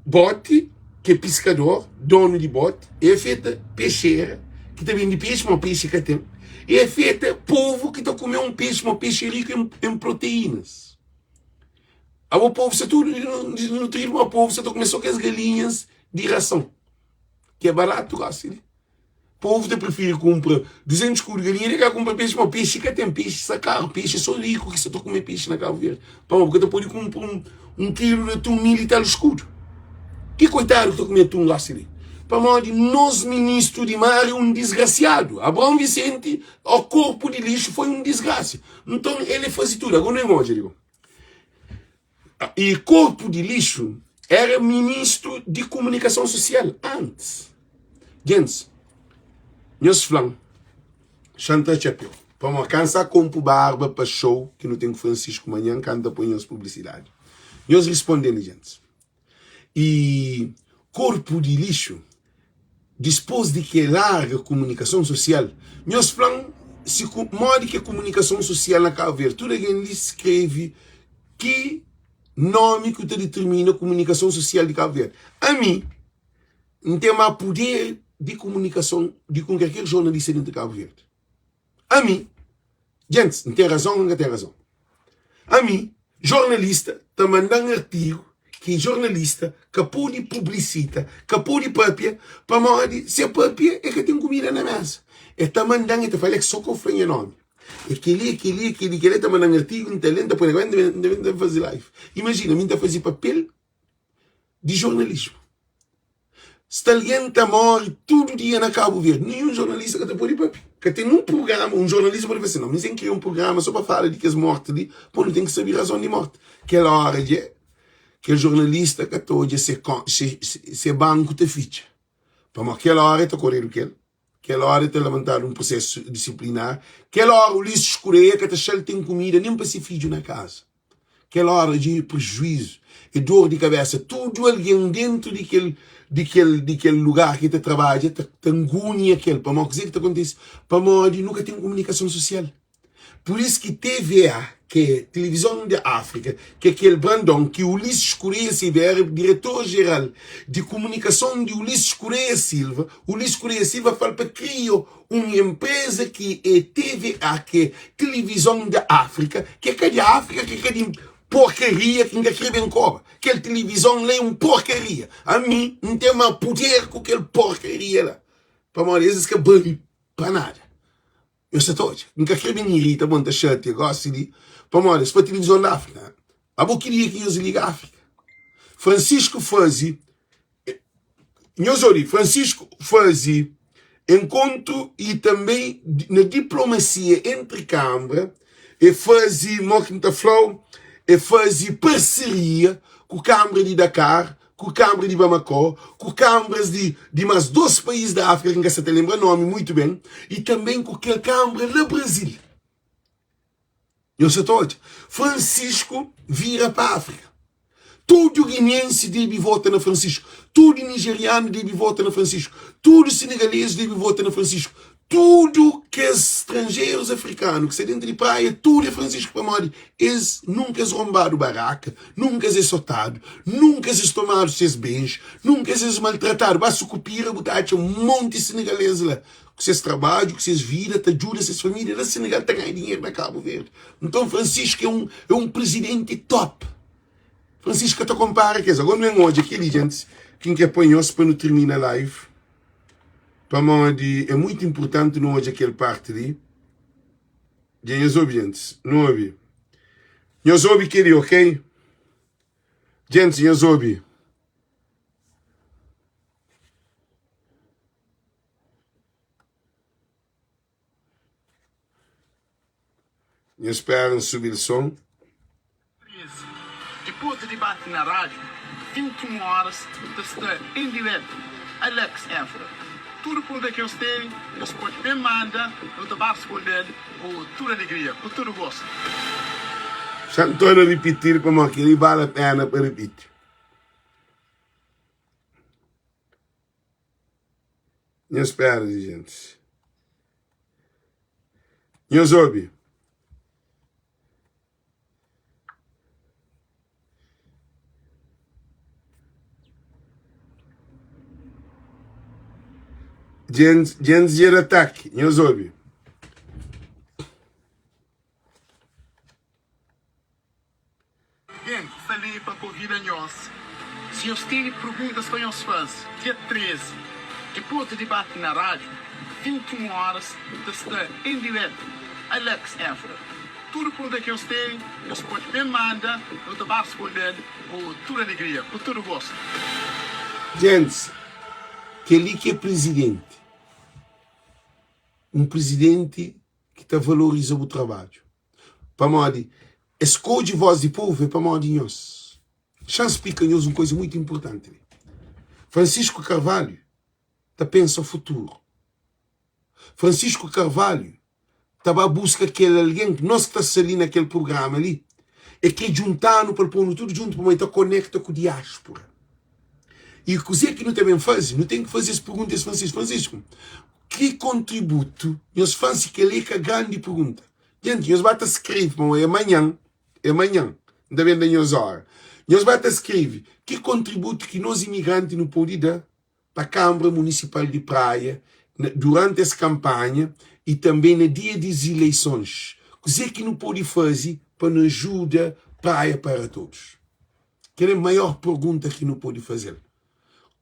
boti, ki é piskador, donu di boti, e afeta pexera, ki ta bende pexi, ma pexi ka ten, e afeta povu ki ta kume un pexi, ma pexi é riku en proteínas. Abo povu sta tudu desnutridu, ma povu sta ta kume so kes galinhas di rason. Ki é baratu gosi li. Povu ta prifiri kunpra 200 skudu galinha di ka kunpra pexi, ma pexi ka ten, pexi sta karu, pexi é so riku ki sa ta kume pexi na Kabu Verdi. Pamodi bu ka ta pode kunpra un, un kilu di atun mil i tal skudu. Ki koitadu ki ta kume atun gosi li? Pamodi nos ministru di mar é un disgrasiadu. Abraão Vicente, ó korpu di lixu, foi un disgrasia. Nton el é faze tudu. Agora nu ben odja li. E korpu di lixu era ministru di komunikason sosial antis. Gentis, nhos fla-m, xa N tra txapéu, pamodi kansa konpu barba pa xou ki nu ten ku Francisco manhan, ka N ta poi nhos publisidadi. Nhos risponde-m li, gentis. E korpu di lixu, dispôs di ki e larga komunikason sosial, nhos fla-m si ku modi ki é komunikason sosial na Kabu Verdi. Tudu algen li skrebe ki nomi ku ta ditirmina komunikason sosial di Kabu Verdi. Ami, N ten má puder. di kumunikason di ku kalker jornalista dentu Kabu Verdi. Ami, djentis, N ten razon ô N ka ten razon? Ami, jornalista ta manda-m artigu ki jornalista ka pode publisita, ka pode papia, pamodi si e papia e ka ten kumida na mesa. E ta manda-m, e ta fla, Alex, so ka bu fla nha nomi. E kel-li, e kel-li, e kel-li, kel-li. E ta manda-m artigu, N ta lé, N ta poi na kabesa, N ta ben, N ta faze live. Imajina, mi N ta faze papel di jornalismu. Sta algen ta móre tudu dia na Kabu Verdi, ninhun jornalista ka ta pode papia. Ka ten un prugrama, un jornalista pode fla sin, no, mi ten kria un prugrama so pa fala di kes morti li, pô nu ten ki sabe razon di morti. Kel óra dja kel jornalista ka ta odja se se banku ta fitxa, pamodi kel óra el ta koredu kel. Kel óra el ta labantadu un prosésu disiplinar. Kel óra Ulisses Correia ka ta xa-l ten kumida nen pa se fidju na kaza. Kel óra dja é prejuízu, é dor di kabésa. Tudu algen déntu di kel di kel di kel lugar ki el ta trabadja ta ta ngunia kel. Pamodi kuzê ki ta kontise? Pamodi nu ka ten kumunikason susial. Pur isu ki TVA, ki é Tilivizon di Áfrika, ki é kel Brandon, ki Ulisses Correia Silva éra diretor jeral di kumunikason di Ulisses Correia Silva, Ulisses Correia Silva fla-l pa kria un enpreza ki é TVA, ki é Tilivizon di Áfrika, ki é ka di Áfrika, ki é ka di porkaria ki N ka kre ben koba. Kel tilivizon la é un porkaria. Ami N ten ma puder ku kel porkaria la, pamodi es es ka bali pa nada. Nhos sa ta odja. N ka kre ben irita bo, N ta xatia gosi li, pamodi es pa tilivizon di Afrika. Abo ki dia ki nhos liga Afrika? Francisco faze, nhos obi, Francisco faze enkontru i tanbe na diplomasia entri kanbra, e faze, mo ki N ta fla-u, e faze parseria ku kanbra di Dakar, ku kanbra di Bamako, ku kanbras di di mas dos país di Áfrika ki N ka sa ta lenbra nomi muitu ben, i tanben ku kel kanbra la Brazil. Nhos sa ta odja? Francisco vira pa Áfrika. Tudu guineensi debe vota na Francisco, tudu nigerianu debe vota na Francisco, tudu senegalês debe vota na Francisco, Tudu kes stranjerus afrikanu ki sta dentu di praia, tudu é Francisco pamodi es nunka es ronbadu baraka, nunka es é sotadu, nunka es tomadu ses bens, nunka es maltratadu. Ba Sucupira bu ta atxa un monti senegalês la ku ses trabadju, ku ses vida, ta djuda ses família la Senegal ta ganha dinheru na Kabu Verdi. Nton Francisco é un é un prizidenti top. Francisco ka ta konpara kes. Agora nu ben odja kel li djentis ki N kre poi nhos pa nu tirmina live. Pamodi é muitu inpurtanti nu odja kel parti li. Dja nhos obi, gentis? Nu obi. Nhos obi kel-li, ok? Gentis, nhos obi. Nhos spera N subi-l son. 13, Dipôs di dibati na rádiu, 21 óras ta sta en diretu Alex Évora. Tudu pergunta ki nhos tene, nhos pode ben manda, nu ta ba responde-l ku tudu alegria, ku tudu gostu. Xa N torna ripiti-l pamodi kel-li bale pena pa ripiti. Nhos spera di gentis. Nhos obi. Gentis, gentis dja da ataki. Nhos obi. Gen sta li pa konvida nhos. Si nhos tene perguntas pa nhos faze, dia 13, dipos di dibati na rádiu, 21 oras, ta sta en diretu Alex Évora. Tudu pergunta ki nhos tene, nhos pode ben manda, nu ta ba responde-l ku tudu alegria, ku tudu gostu. Gentis, kel-li ki é prizidenti. Un prizidenti ki ta valoriza bu trabadju. Pamodi es skodje voz di povu é pamodi nhos. Xa-m splika nhos un koza mutu inpurtanti li. Francisco Carvalho ta pensa futuru. Francisco Carvalho ta ba buska kel algen ki nos ki ta sta li na kel prugrama li, e kre djuntanu pa el ponu tudu djuntu pamodi el ta konekta ku diáspora. I kuzê ki nu ta ben faze? Nu ten ki faze es pergunta es Francisco. Francisco, ki kontributu nhos faze? Kel-li é ka grandi pergunta. Jenti, nhos ba ta skrebe, pamodi é manhan, é manhan, N ta ben da nhos óra. Nhos ba ta skrebe ki kontributu ki nos imigranti nu pode da. pa Kanbra Munisipal di Praia duranti es kanpanha y tanbe na dia di ileisons? Kuze ki nu pode faze pa nu ajuda Praia para Todos? Kel é maior pergunta ki nu pode faze-l.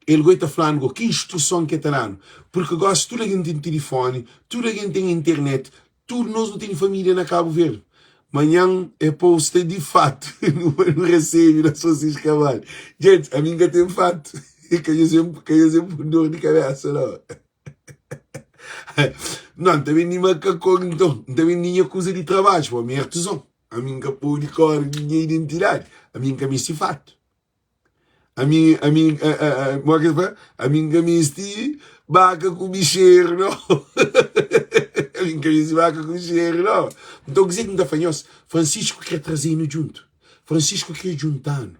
El goi ta fla-nu go ki instruson ki el ta da-nu. Purki gosi tudu algen ten tilifoni, tudu algen ten internet, tudu nos nu tene família na Kabu Verdi. Manhan é pa u sta di fatu nu bai nu resebe na Francisco Carvalho. Gente, ami N ka ten fatu. Ka nhos ka nhos pun dor di kabesa no. Não, N ta bende makakon nton, N ta bende nha kuza di trabadju, pô, ami é artizon. Ami N ka pode kóre ku nha identidadi. Ami N ka meste fatu. Ami, ami, modi ki es fla? Ami N ka meste baka ku bixeru, nau. Ami N ka meste baka ku bixeru, nau. Nton, kuzê ki N ta fla nhos? Francisco krê traze-nu djuntu. Francisco krê djuntanu.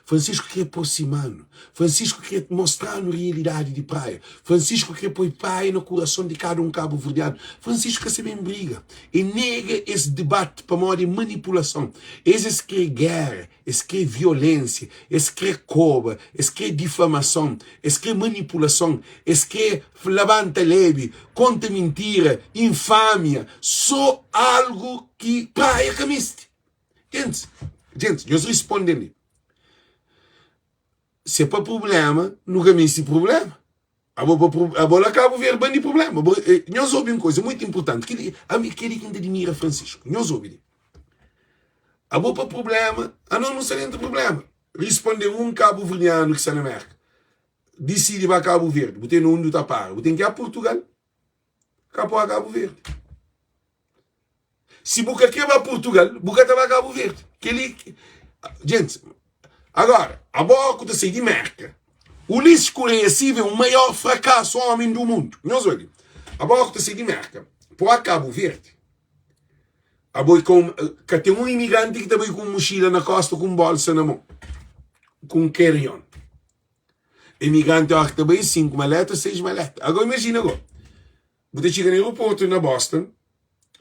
Francisco krê aproxima-nu. Francisco krê mostra-nu realidadi di Praia. Francisco krê poi Praia na kurason di kada un kabuverdianu. Francisco ka sa ben briga. E nega es debate pamodi é manipulason. Es es krê géra, es krê violénsia, es krê koba, es krê difamason, es krê manipulason, es krê labanta lébi, konta mintira, infámia, sô algu ki Praia ka meste. Gentis, gentis, nhos risponde-m li. Se pa prubléma, nu ka meste prubléma. Abo pa pro, abo la Cabo Verde bandi problema. Bo, eh, nhos obi un coisa muito importante. Kili, ami keli ki N ta admira Francisco. Nhos obi li. Abo pa problema, ano nu sta dentro problema. Responde un cabo verdiano ki sta na Merca. Decide ba Cabo Verde, bu ten undi bu ta para. Bu ten ki a Portugal. Ka po a Cabo Verde. Si bu ka kre ba Portugal, bu ka ta ba Cabo Verde. Keli, gente, agora, abo ku ta sai di Merca, Ulisses Correia Silva é o maior fracasso homem do mundo. Nhos odja, abo ku ta sai di Merca, po a Cabo Verde, abo é com, ka ten um imigrante ki ta bai ku um mochila na costa ku um bolsa na mão, ku um carry-on. Imigrante ora ki ta bai 5 maleta, 6 maleta. Agora imagina agora, Bu ta txiga na aeroportu na Boston,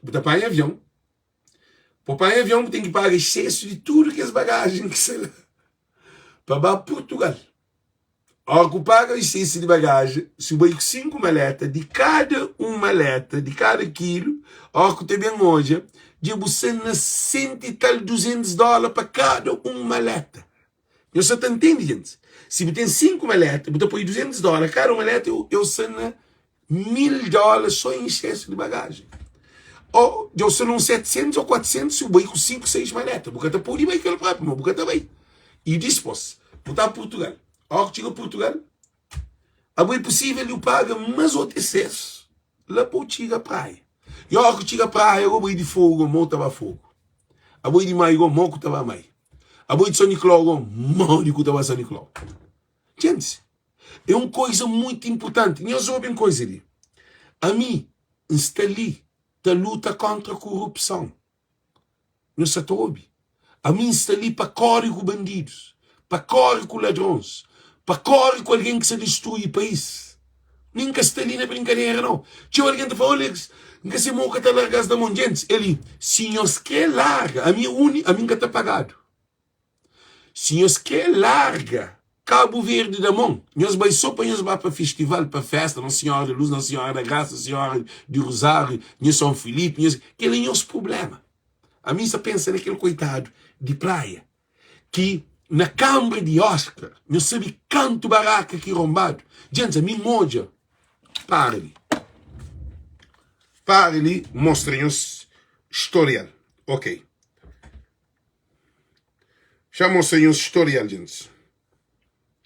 bu ta panha avion. Pa panha avion, bu ten ki paga exsesu di tudu kes bagajen ki sta la pa ba Purtugal. Ora ku paga exsesu di bagajen, si bu bai ku 5 maleta, di kada un maleta, di kada kilu, ora ku ta ben odja, dja bu sta na sentu i tal 200 dola pa kada un maleta. Nhos sa ta ntende, gentis? Si bu ten 5 maleta, bu ta poi 200 dóla kada maleta, eu sa na 1000 dóla só em excesso de bagagem. Ou eu sa na uns 700 ou 400 si bu bai ku 5, 6 maleta. Bu ka ta pode bai kel própi, mas bu ka ta bai. E dispos, bu ta Portugal. Óra ki txiga Portugal, abo é possível di bu paga más otu excesso la pa bu txiga praia. E óra ki txiga praia, bo bai di fogo, mo ta ba fogo. Abo é di mai, mo ku ta ba mai. Abo é di São Nicolau go, modi ku ta ba São Nicolau? Gente, é um coisa muito importante. Nhos obi um coisa li. Ami, N sta li ta luta kontra korupson. Nhos sa ta obi? Ami N sta li pa kore ku bandidus, pa kore ku ladrons, pa kore ku algen ki sta distrui país. Mi N ka sta li na brinkadera nau. Txeu algen ta fla, Olex, N ka se ma u ka ta larga-s na mon. Gentis, el li, si nhos kre larga, ami é uni, ami N ka ta pagadu. Si nhos kre larga Kabu Verdi na mon, nhos bai so pa nhos ba pa festival, pa festa, Nossa Senhora da Luz, Nossa Senhora da Graça, Nossa Senhora di Rosário, nha São Filipe, nhos, kel é nhos problema. Ami N sta pensa na kel koitadu di Praia. Ki na kanbra di Oscar nhos sabe kantu baraka ki ronbadu djentis ami n odja para li para li mostra nhos storial ok xa mostra nhos storial djentis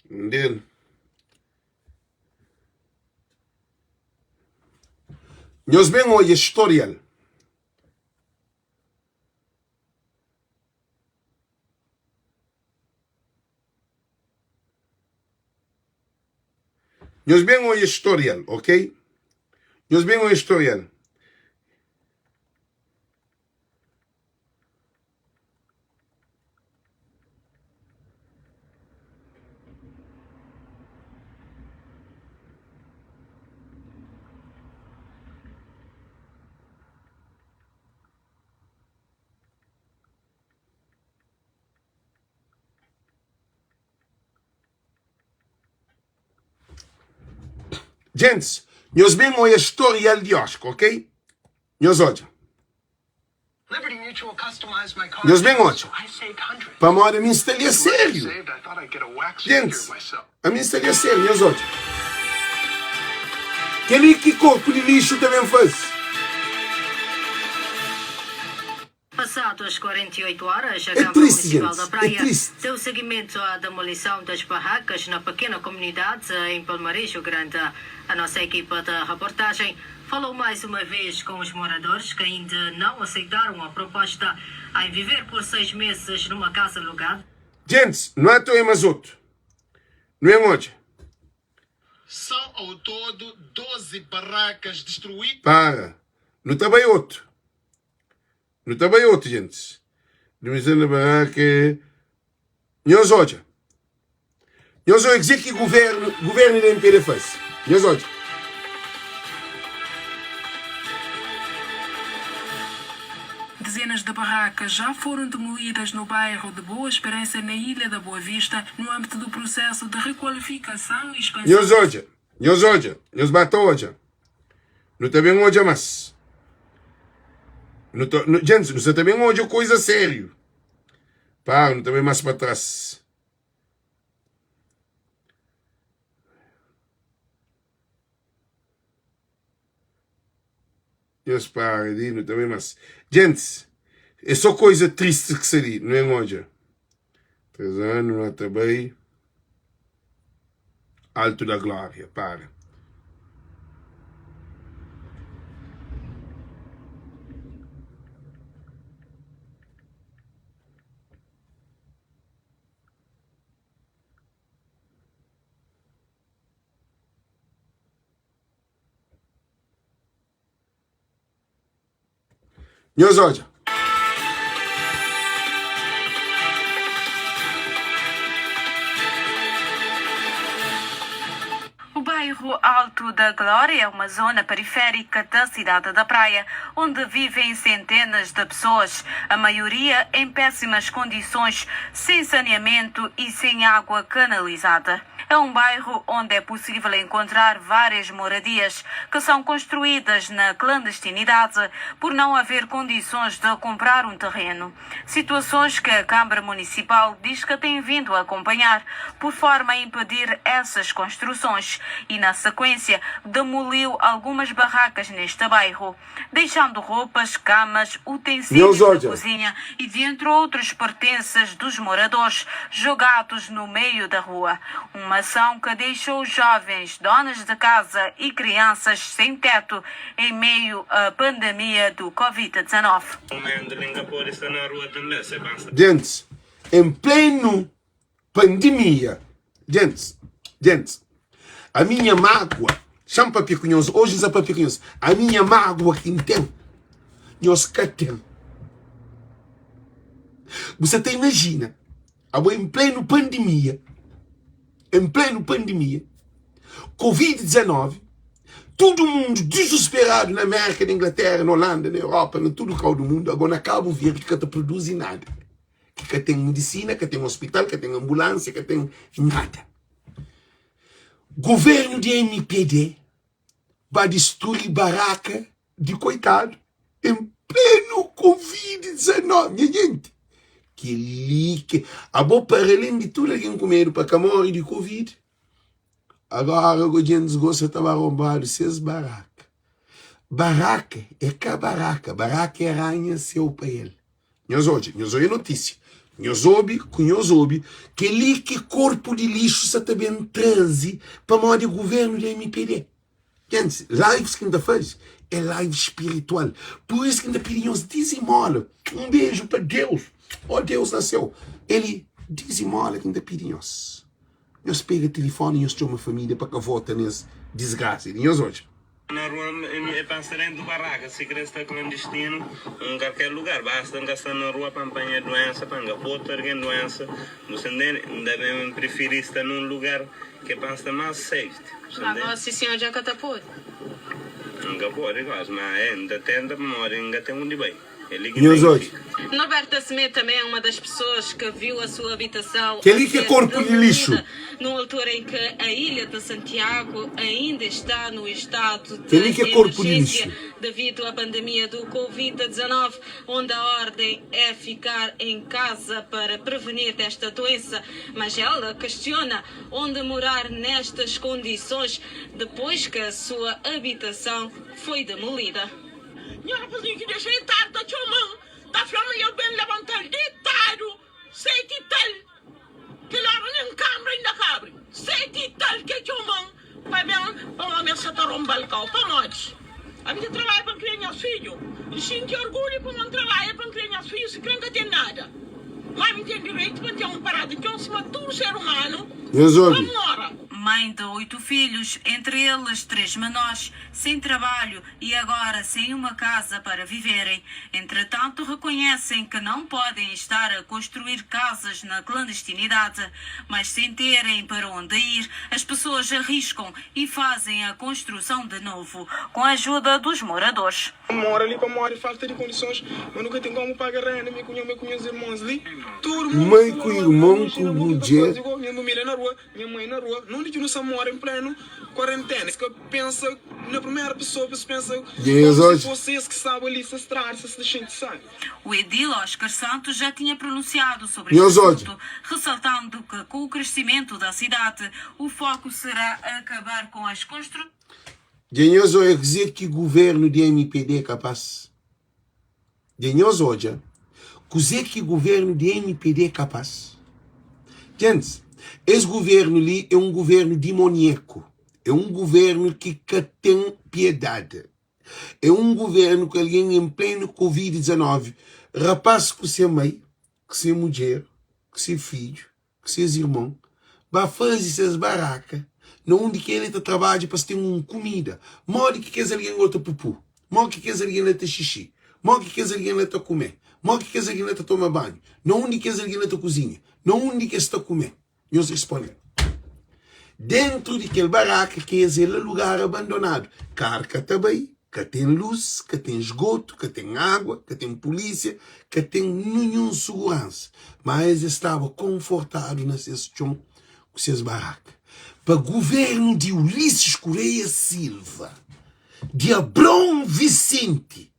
un del nhos ben odja storial. Nhos ben oia storial, ok? Nhos ben oia storial. Gentis, nhos ben oia storial di Oscar, ok? Nhos odja. Nhos ben odja. Pamodi ami N sta li a sériu. Gentis, ami N sta li a sériu. Nhos odja. Kel-li ki korpu di lixu ta ben faze. Passadas 48 horas, a É Câmara triste, Municipal gentis. da É Praia triste. deu seguimento à demolição das barracas na pequena comunidade em Palmarejo Grande. A nossa equipa de reportagem falou mais uma vez com os moradores que ainda não aceitaram a proposta em viver por 6 meses numa casa alugada. Gentis, nu ata oia mas otu. Nu en odja. São ao todo 12 barracas destruídas. Para. Nu ta bai otu. Nu ta bai otu, gentis. Demolição da barraca. Nhos odja. Nhos odja kuzê ki governu, governu di MPD faze. Nhos odja. Dezenas de barracas já foram demolidas no bairro de Boa Esperança, na Ilha da Boa Vista, no âmbito do processo de requalificação e expansão. Nhos odja, nhos odja, nhos ba ta odja. Nu ta ben odja más. Nu ta, nu, gentis, nu sa ta ben odja koisa sériu. Para, nu ta bai más pa tras. Nhos para di, nu ta bai más. Gentis, é só koisa tristi ki sta li, nu ben odja. 3 anu, nu ta bai. Alto da Glória, para. Nhos odja. O bairro Alto da Glória é uma zona periférica da cidade da Praia, onde vivem centenas de pessoas, a maioria em péssimas condições, sem saneamento e sem água canalizada. É um bairro onde é possível encontrar várias moradias que são construídas na clandestinidade por não haver condições de comprar um terreno. Situações que a Câmara Municipal diz que tem vindo a acompanhar por forma a impedir essas construções e, na sequência, demoliu algumas barracas neste bairro deixando roupas, camas, utensílios de cozinha e dentre outros pertences dos moradores jogados no meio da rua. Uma ação que deixou jovens, donas de casa e crianças sem teto em meio à pandemia do Covid-19. Gentis, em pleno pandemia, gentis, gentis, a minha mágoa, xa-m papia ku nhos, oji N sa papia ku nhos, a minha mágoa ki N ten, nhos ka ten. Bu sa ta imajina, abo em pleno pandemia, em pleno pandemia, Covid-19, tudu mundu dizusperadu na Amérika, na Inglatéra, na Holanda, na Europa, na tudu kau du mundu, ago na Kabu Verdi ki ka ta produzi nada. ki ka ten medisina, ka ten ospital, ka ten anbulánsia, ka ten nada. Governu di MPD ba distrui baraka di koitadu en plenu Covid 19. Nha jenti, kel-li ke. Abo para alén di tudu algen ku medu pa ka móre di Covid, agora go djentis gosta ta ba ronbadu ses baraka. Baraka é ka baraka, baraka é ranha seu pa el. Nhos odja, nhos oia notísia, nhos obi ku nhos obi kel-li ki korpu di lixu sa ta ben traze pamodi guvernu di mpd. Gentis, lives ki N ta faze é live spiritual, pur isu ki N ta pidi nhos dizimola. Un beju pa Deus, ó Deus na séu, el dizimola ki N ta pidi nhos. Nhos pega tilifoni nhos txoma família pa ka vota nes disgrasa di nhos odja. Na rua mi e pasa dentu baraka si kre sta klandistinu un kalker lugar basta nka sta na rua pa npanha duensa pa nka bota argen duensa bu sta ntende nta ben prifiri sta nun lugar ke pa nsta mas safety bu sta Ma ntende. gosi sinhor dja ka ta pode. Nka pode gosi ma e nta tenta pamodi nka ten undi bai. É li ki Nhos ten ki odja. fika. Norberta Smith também é uma das pessoas que viu a sua habitação a Kel-li ki é ser korpu di lixu. demolida numa altura em que a ilha de Santiago ainda está no estado Kel-li de ki é korpu di emergência lixu. devido à pandemia do Covid-19, onde a ordem é ficar em casa para prevenir desta doença. Mas ela questiona onde morar nestas condições depois que a sua habitação foi demolida. Nha rapazinhu ki dexa entradu ta txoma-m, ta fla ma el ben labanta-l detadu seti i tal. Kel óra nen kanbra inda ka abri. Seti i tal ki el txoma-m pa ben pamodi el sa ta ronba-l kau. Pamodi? Ami ta trabadja pa N kria nhas fidju. N xinti orgulhu pamodi N trabadja pa N kria nhas fidju sikrê N ka ten nada. Má mi ten direitu pa N ten un parada di txon sima tudu ser umanu Nhos pa obi. mora. Mãe de oito filhos, entre eles três menores, sem trabalho e agora sem uma casa para viverem. Entretanto, reconhecem que não podem estar a construir casas na clandestinidade, mas sem terem para onde ir, as pessoas arriscam e fazem a construção de novo, com a ajuda dos moradores. Mora li pamodi falta di kondisons, ma nu ka ten komu paga renda, mi ku nha mai ku nhas irmons li, tudu mundu Mai sta na ku rua, irmon imajina ku bo ki ta mudjer. faze go, nha família na rua, nha mai na rua, nunde ki nu sta mora en plenu kuarentena, es ka pensa na primeru pesoa, es pensa Dja nhos komu si odja? fosi es ki staba li, ses strada, ses ta xinti sabi. O edil Oscar Santos já tinha pronunciado sobre este Nhos odja? assunto, ressaltando que com o crescimento da cidade, o foco será acabar com as constru. Dja nhos odja kuzê ki governu di mpd é kapaz? Dja nhos odja kuzê ki governu di mpd é kapaz? Gentis, es governu li é un governu dimonieku, é un governu ki ka ten piedadi, é un governu ki algen en plenu covid 19, rapaz ku se mai, ku se mudjer, ku se fidju, ku ses irmon ba faze ses baraka na undi ki el ta trabadja pa es ten un kumida. Modi ki kes algen la ta pupu? Modi ki kes algen la ta xixi? Modi ki kes algen la ta kume? Modi ki kes algen la ta toma banhu? Na undi kes algen la ta kuzinha? Na undi ki es ta kume? Nhos responde-m. Dentru di kel baraka ki es el lugar abandonadu, kar ka ta bai, ka ten lus, ka ten sgotu, ka ten agua, ka ten pulisia, ka ten ninhun suguransa. Má es es staba konfortadu na ses txon ku ses baraka. Pa guvernu di Ulisses Correia Silva, di Abraão Vicente,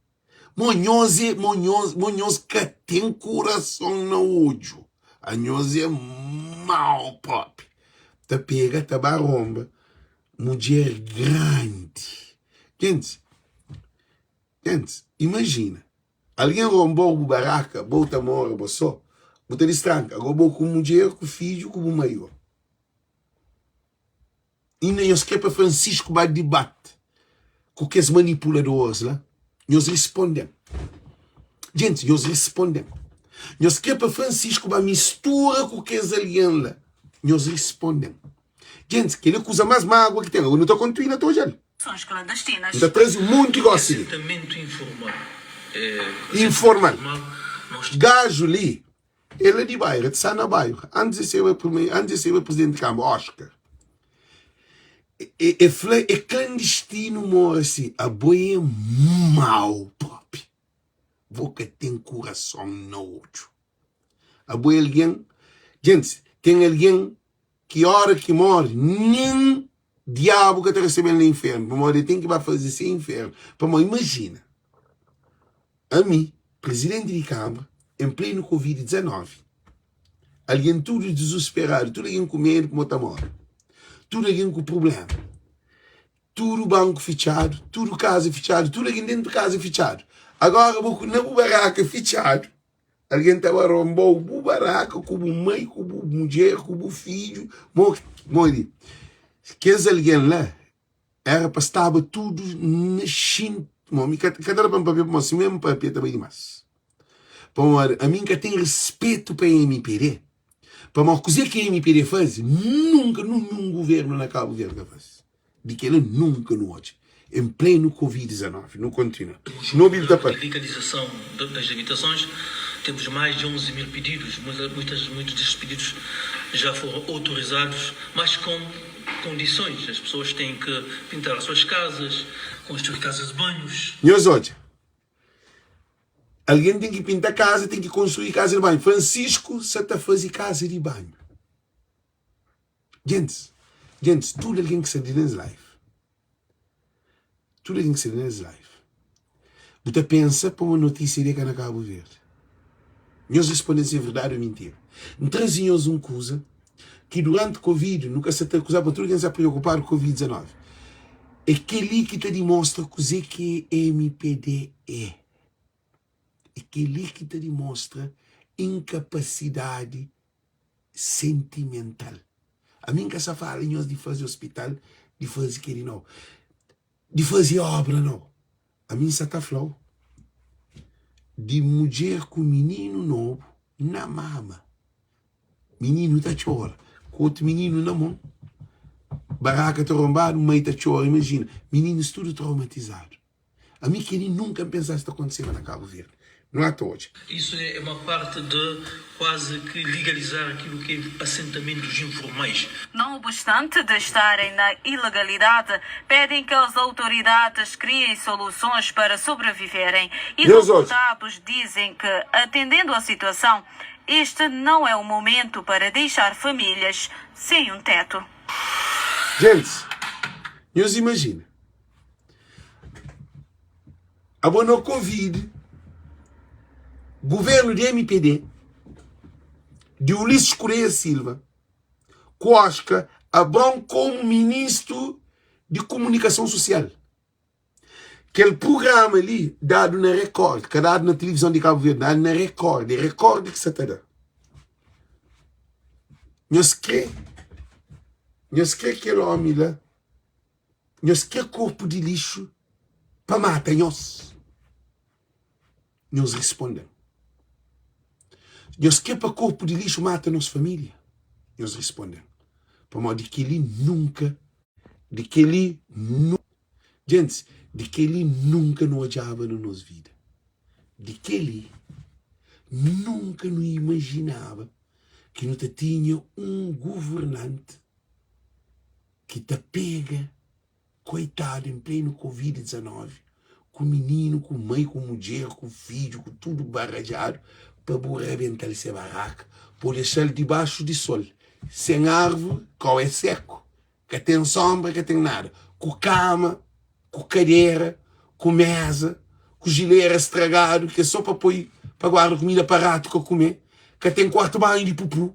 Mo nhos é, mo nhos, mo nhos ka ten kurason na odju. Anhos é mau propi. Ta pega, ta ba ronba mudjer grandi. Gentis, gentis, imajina, algen ronba-u bu baraka, bo ta mora bo so, bu ta distranka. Ago bo ku mudjer, ku fidju, ku bu mai go. Inda nhos kre pa Francisco ba dibate ku kes manipuladores la? Nhos risponde-m. Gentis, nhos risponde-m. Nhos kre pa Francisco ba mistura ku kes algen la? Nhos risponde-m. Gentis, kel-li é kuza más mágua ki ten. Agora nu ta kontinua ta odja-l. Clandestinas. N ta traze un monti gósi li. Informal. Gaju li El é di bairro, é di Sá na bairro. Antes de ser primeiro, antes de ser presidente de Câmara, Oscar. E, e, fla, é clandestino mora assim. A boi é mau próprio. Boca tem coração na odjo. A boi é alguém, gente, tem alguém que hora que morre, nem diabo que tá recebendo no inferno. Pamodi ele tem que vai fazer sem inferno. Pamodi imagina. Ami, Presidenti di Kâmara, en plenu Covid 19, algen tudu dizusperadu, tudu algen ku medu kuma ta móre, tudu algen ku prubléma, tudu banku fitxadu, tudu kaza fitxadu, tudu algen dentu kaza fitxadu. Agóra bo ku na bu baraka fitxadu, algen ta ba ronba-u bu baraka ku bu mai, ku bu mudjer, ku bu fidju. Mo, modi? Kes algen la Era pa staba tudu na xinti. Mo, mi ka, ka ta da pa N papia pamodi si mi N papia ta bai dimás. Pamodi ami N ka ten rispetu pa MPD. Pamodi kuzê ki MPD faze, nunka ninhun guvernu na Kabu Verdi ka faze. Di kela nunka nu odja. En plenu Covid 19. Nu kontinua. Nu obi-l ta papia. Legalização das habitações, temos mais de 11 mil pedidos, muitas, muitos destes pedidos já foram autorizados, mas com condições, as pessoas têm que pintar as suas casas, construir casas de banhos. Nhos odja. Algen ten ki pinta kaza, ten ki konstrui kaza di banhu. Francisco sa ta faze kaza di banhu. Gentis, gentis, tudu algen ki sta di nes live, tudu algen ki sta di nes live, bu ta pensa pa un notísia di ka na Cabo Verde. Nhos responde se é verdade ou mentira. N traze nhos un kuza ki durante Covid nu ka sa ta kuza pa tudu algen sa preokupadu ku Covid 19. É kel-li ki ta dimostra kuzê ki MPD é. É kel-li ki ta dimostra inkapasidadi sentimental. Ami N ka sa fala nhos di faze ospital, di faze kel-li nau, di faze obra nau. Ami N sa ta fla-u di mudjer ku mininu nobu na mama. Mininu ta txora, ku otu mininu na mon, baraka ta ronbadu, mai ta txora, imajina, mininus tudu traumatizadu. Ami kel-li nunka N pensa si ta kontiseba na Kabu Verdi. Nu ata odja. Isso é uma parte de quase que legalizar aquilo que é assentamentos informais. Não obstante de estarem na ilegalidade, pedem que as autoridades criem soluções para sobreviverem e Nhos odja. revoltados dizem que, atendendo à situação, este não é o momento para deixar famílias sem um teto. Gentis, nhos imajina. Abo no covid governo di mpd di Ulisses Correia Silva ku Oscar Abrão como ministro di comunicação social. Kel programa li dadu na Record, ka dadu na televisão di Cabo Verde, dadu na Record, é Record ki sa ta da. Nhos kre, nhos kre kel homi la Nhos kre korpu di lixu pa mata nhos? Nhos risponde-m. Nhos kre pa korpu di lixu mata nos família? Nhos risponde-m. Pamodi kel-li nunka, di kel-li nu, Gentis, di kel-li nunka nu odjaba na nos vida. Di kel-li nunka nu imajinaba ki nu ta tinha un governanti ki ta pega koitadu en plenu covid 19 ku mininu ku mai ku mudjer ku fidju ku tudu baradjadu pa bu rabental se baraka po dexal dibaxu di sol sen arvuri kau é seku ka ten sonbra ka ten nada ku kama ku kadera ku meza ku jilera stragadu ke so pa poi pa guarda kumida pa ratu ka kume ka ten kuartu banhu di pupu.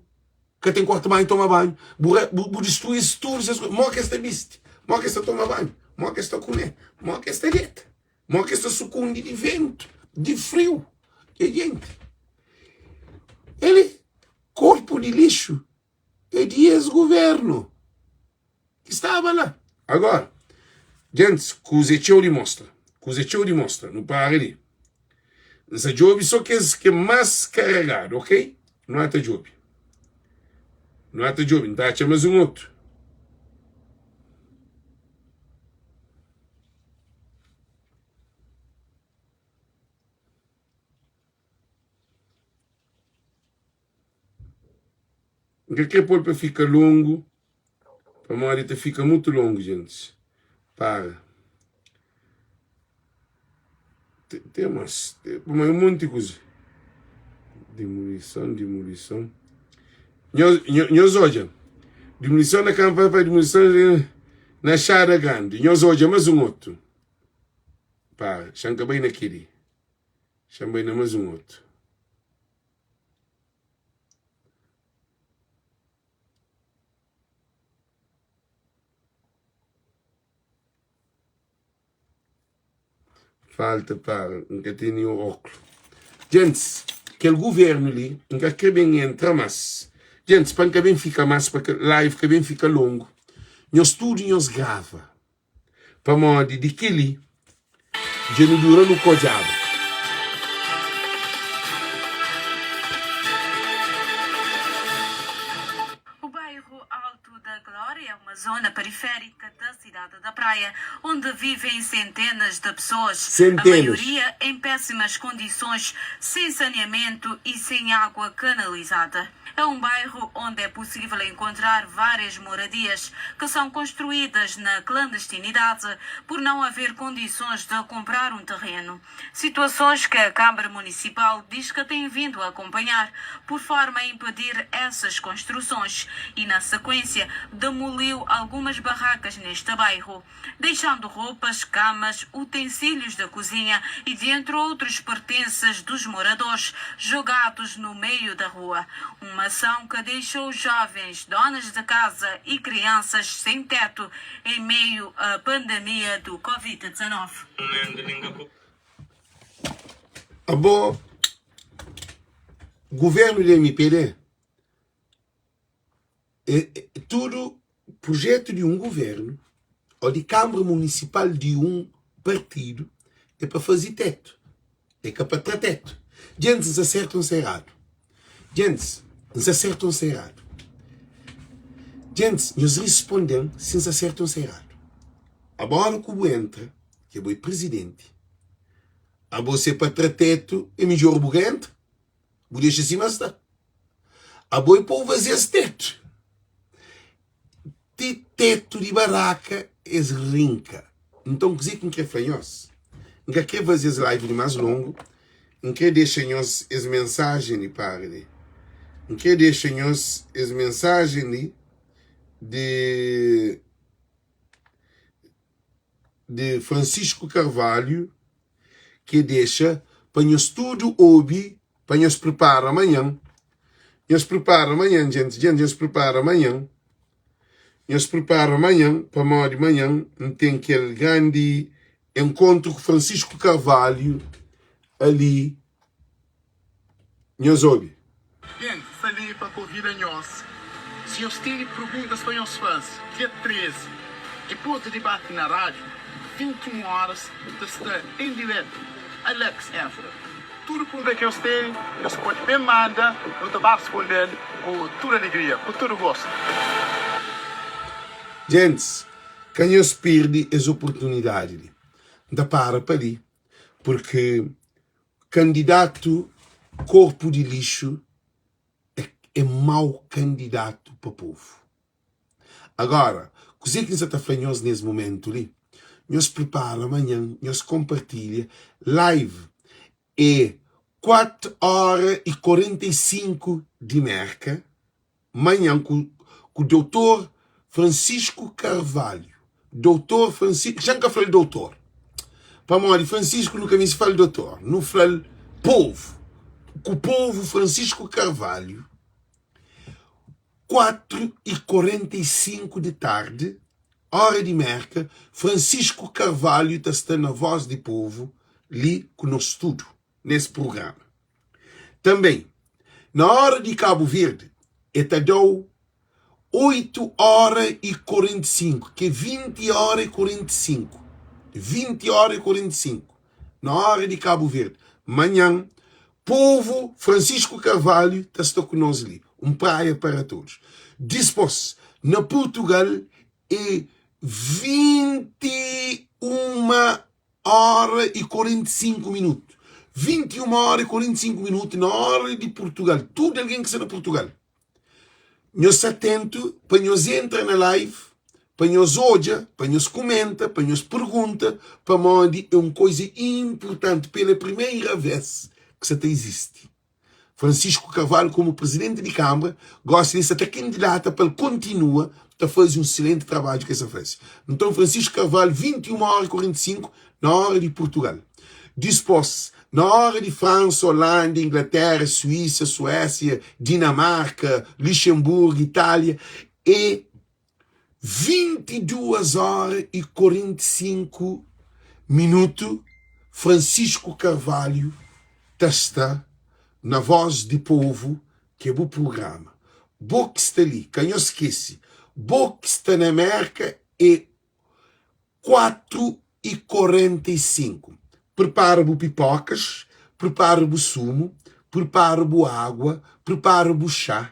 Ka ten kuartu banhu toma banhu bu bu, bu distrui tudu ses kuza mo ki es ta bisti mo ki es ta toma banhu mo ki es ta kume mo ki es ta deta mo ki es ta sukundi di ventu di friu e jenti el korpu di lixu é di es guvernu ki staba la. Agora, gentis, kuza é txeu di mostra. Kuza é txeu di mostra. Nu para li. N sa djobe so kes ki é más karegadu, ok? Nu ata djobe. Nu ata djobe. N ta atxa más un otu. N ka kre pô-l pa fika longu, pamodi ta fika mutu longu, gentis. Para. Ten mas, pamodi un monti kuza. Demolison, demolison. Nhos, nhos odja, demolison na kampa pa demolison na Xada Grandi. Nhos odja mas un otu. Para, xa N ka bai na kel-li. Xa N bai na mas un otu. Falta para, N ka tene óklu. Gentis, kel guvernu li, N ka kre ben entra más. Gentis, pa N ka ben fika más, pa live ka ben fika longu, nhos tudu nhos grava. Pamodi di kel-li dja nu dura nu ka odjaba. O bairro Alto da Glória é uma zona. zona periférica da cidade da Praia, onde vivem centenas de pessoas, a Centenas. maioria em péssimas condições, sem saneamento e sem água canalizada. É um bairro onde é possível encontrar várias moradias que são construídas na clandestinidade por não haver condições de comprar um terreno. Situações que a Câmara Municipal diz que tem vindo a acompanhar por forma a impedir essas construções e, na sequência, demoliu algumas barracas neste bairro, deixando roupas, camas, utensílios da cozinha e de entre outros pertences dos moradores jogados no meio da rua. Uma ação que deixou jovens, donas de casa e crianças sem teto em meio à pandemia do Covid-19. Abo governo di MPD é, é tudo projeto di um governo ou di Câmara Municipal di um partido é pa faze teto, é ka pa tra teto. Djentis nsa sertu ou nsa erradu? Djentis nsa sertu ou nsa erradu? Djentis nhos risponden si nsa sertu ou nsa erradu. Abo ora ku bu entra ke bo é presidenti, abo se pa tra teto é midjor bu ka entra, bu dexa sima sta. Abo é pa bu faze es teto. Ti teto di baraka es rinka. Nton kuze ki N kre fla nhos? N ka kre faze es live di mas longu, N kre dexa nhos es mensajen li, para li. N kre dexa nhos es mensajen li di di Francisco Carvalho ki e dexa pa nhos tudu obi pa nhos pripara manhan nhos pripara manhan djenti djenti nhos pripara manhan nhos pripara manhan pamodi manhan N ten kel grandi enkontru ku Francisco Carvalho ali Nhos obi. Gen sta li pa konvida nhos. Si nhos tene perguntas pa nhos faze, dia 13, dipos di dibati na rádiu, 21 oras, ta sta en diretu Alex Évora. Tudu pergunta ki nhos tene, nhos pode ben manda, nu ta ba responde-l ku tudu alegria, ku tudu gostu. Gentis, ka nhos perde es oportunidadi li. N ta para pa li, purki Kandidatu korpu di lixu é mau kandidatu pa povu. Agora, kuzê ki N sa ta fla nhos nes mumentu li, nhos pripara manhan, nhos konpartilha live é 4 ora y 45 di Merka. Manhan ku ku Doutor Francisco Carvalho. Doutor Francisco, xa N ka fla-l doutor, pamodi Francisco nu ka meste fla-l doutor, nu fla-l povu. Ku povu Francisco Carvalho, 4 y 45 di tardi, óra di Merka, Francisco Carvalho ta sta na Voz di Povu li ku nos tudu, nes prugrama. Tanbê, na óra di Kabu Verdi, el ta da-u 8 óra i 45, ki é 20 óra i 45. 20 óra i 45, na óra di Kabu Verdi. Manhan, povu Francisco Carvalho ta sta ku nos li. Un praia para todos. Dispôs, na Purtugal, é 21 óra i 45 minutu. 21 óra i 45 minutu na óra di Purtugal. Tudu algen ki sta na Purtugal, nhos sta atentu pa nhos entra na live, pa nhos odja, pa nhos kumenta, pa nhos pergunta, pamodi é un koiza inpurtanti, pela primeira vez ki sa ta izisti. Francisco Carvalho komu Presidenti di Kâmara, gosi li sa ta kandidata pa el kontinua ta faze un silenti trabadju ki el sa faze. Nton, Francisco Carvalho, 21 óra y 45 na óra di Purtugal. Dispôs, na óra di Fransa, Olanda, Inglatéra, Suísa, Suésia, Dinamarka, Luxemburgu, Itália, é 22 óra y 45 minutu, Francisco Carvalho ta sta na Voz di Povo, ki é bu prugrama. Bo ki sta li, ka nhos skese, bo ki sta na Merka é 4 y 45. Prepara bu pipokas, prepara bu sumu, prepara bu agua, prepara bu xá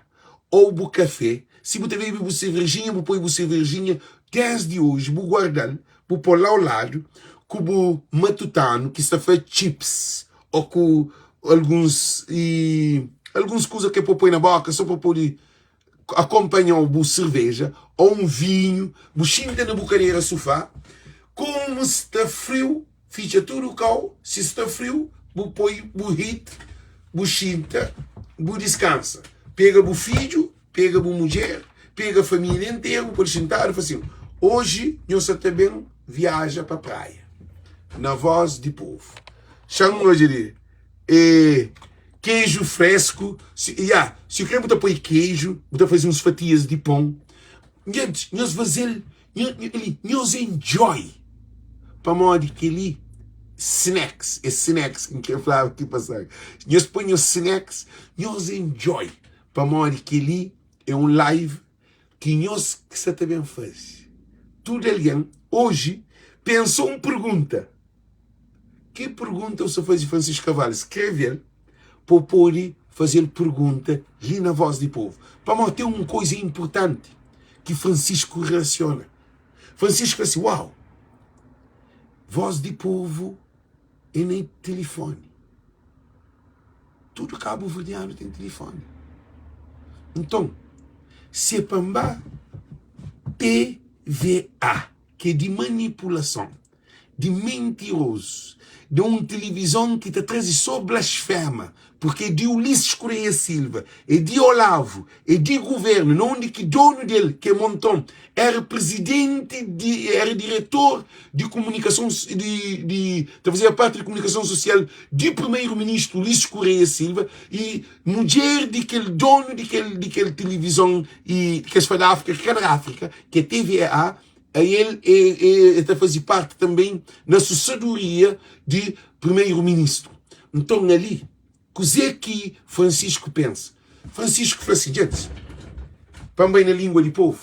ou bu kafé. Si bu ta bebe bu servejinha, bu poi bu servejinha desdi oji, bu guarda-l, bu pô-l au ladu ku bu matutanu ki sta fla chips ô ku alguns i alguns kuza ki é pa poi na boka sô pa pode akonpanha-u bu serveja ô un vinhu, bu xinta na bu kadera sufá. Komu sta friu, fitxa tudu kau, si sta friu bu poi bu hit, bu xinta, bu diskansa. Pega bu fidju, pega bu mudjer, pega família interu, bu pode xintadu fla sin, oji nho sa ta ben viaja pa praia. Na voz di povu. Xa-m odja li. E keju fresku, si, ya, si kre bu ta poi keju, bu ta faze uns fatias di pon. Nhos, nhos faze-l, li, nhos enjoy. Pamodi kel-li, snacks, é snacks ki N kre flaba ki pasaba. Nhos poi nhos snacks, nhos enjoy. Pamodi kel-li é un live ki nhos ki sa ta ben faze. Tudu algen, oji, pensa un pergunta. Ki pergunta bu sta faze Francisco Carvalho? Skreve-l pa bu pode faze-l pergunta li na Voz di Povo. Pamodi ten un koza inpurtanti ki Francisco relasiona. Francisco fla si, Uau! Voz di Povo é na tilifoni. Tudu kabuverdianu ten tilifoni. Nton, si é pa N ba TVA, ki é di manipulason, di mintirozu, di un tilivizon ki ta traze sô blasféma, purki é di Ulisses Correia Silva, é di Olavo, é di guvernu, na undi ki donu del, ki é Monton, éra prizidenti di, éra diretor di kumunikason, di, di, ta fazeba parti di kumunikason sosial di primeru-ministru Ulisses Correia Silva, y mudjer di kel donu di kel, di kel tilivizon y ki es fla di Áfrika, ki ka éra Áfrika, ki é TVA, A el e ta faze parti tanbê na susedoria di primeru-ministru. Nton, ali, kuzê ki Francisco pensa? Francisco fla si, Djentis, pa N bai na língua di povu,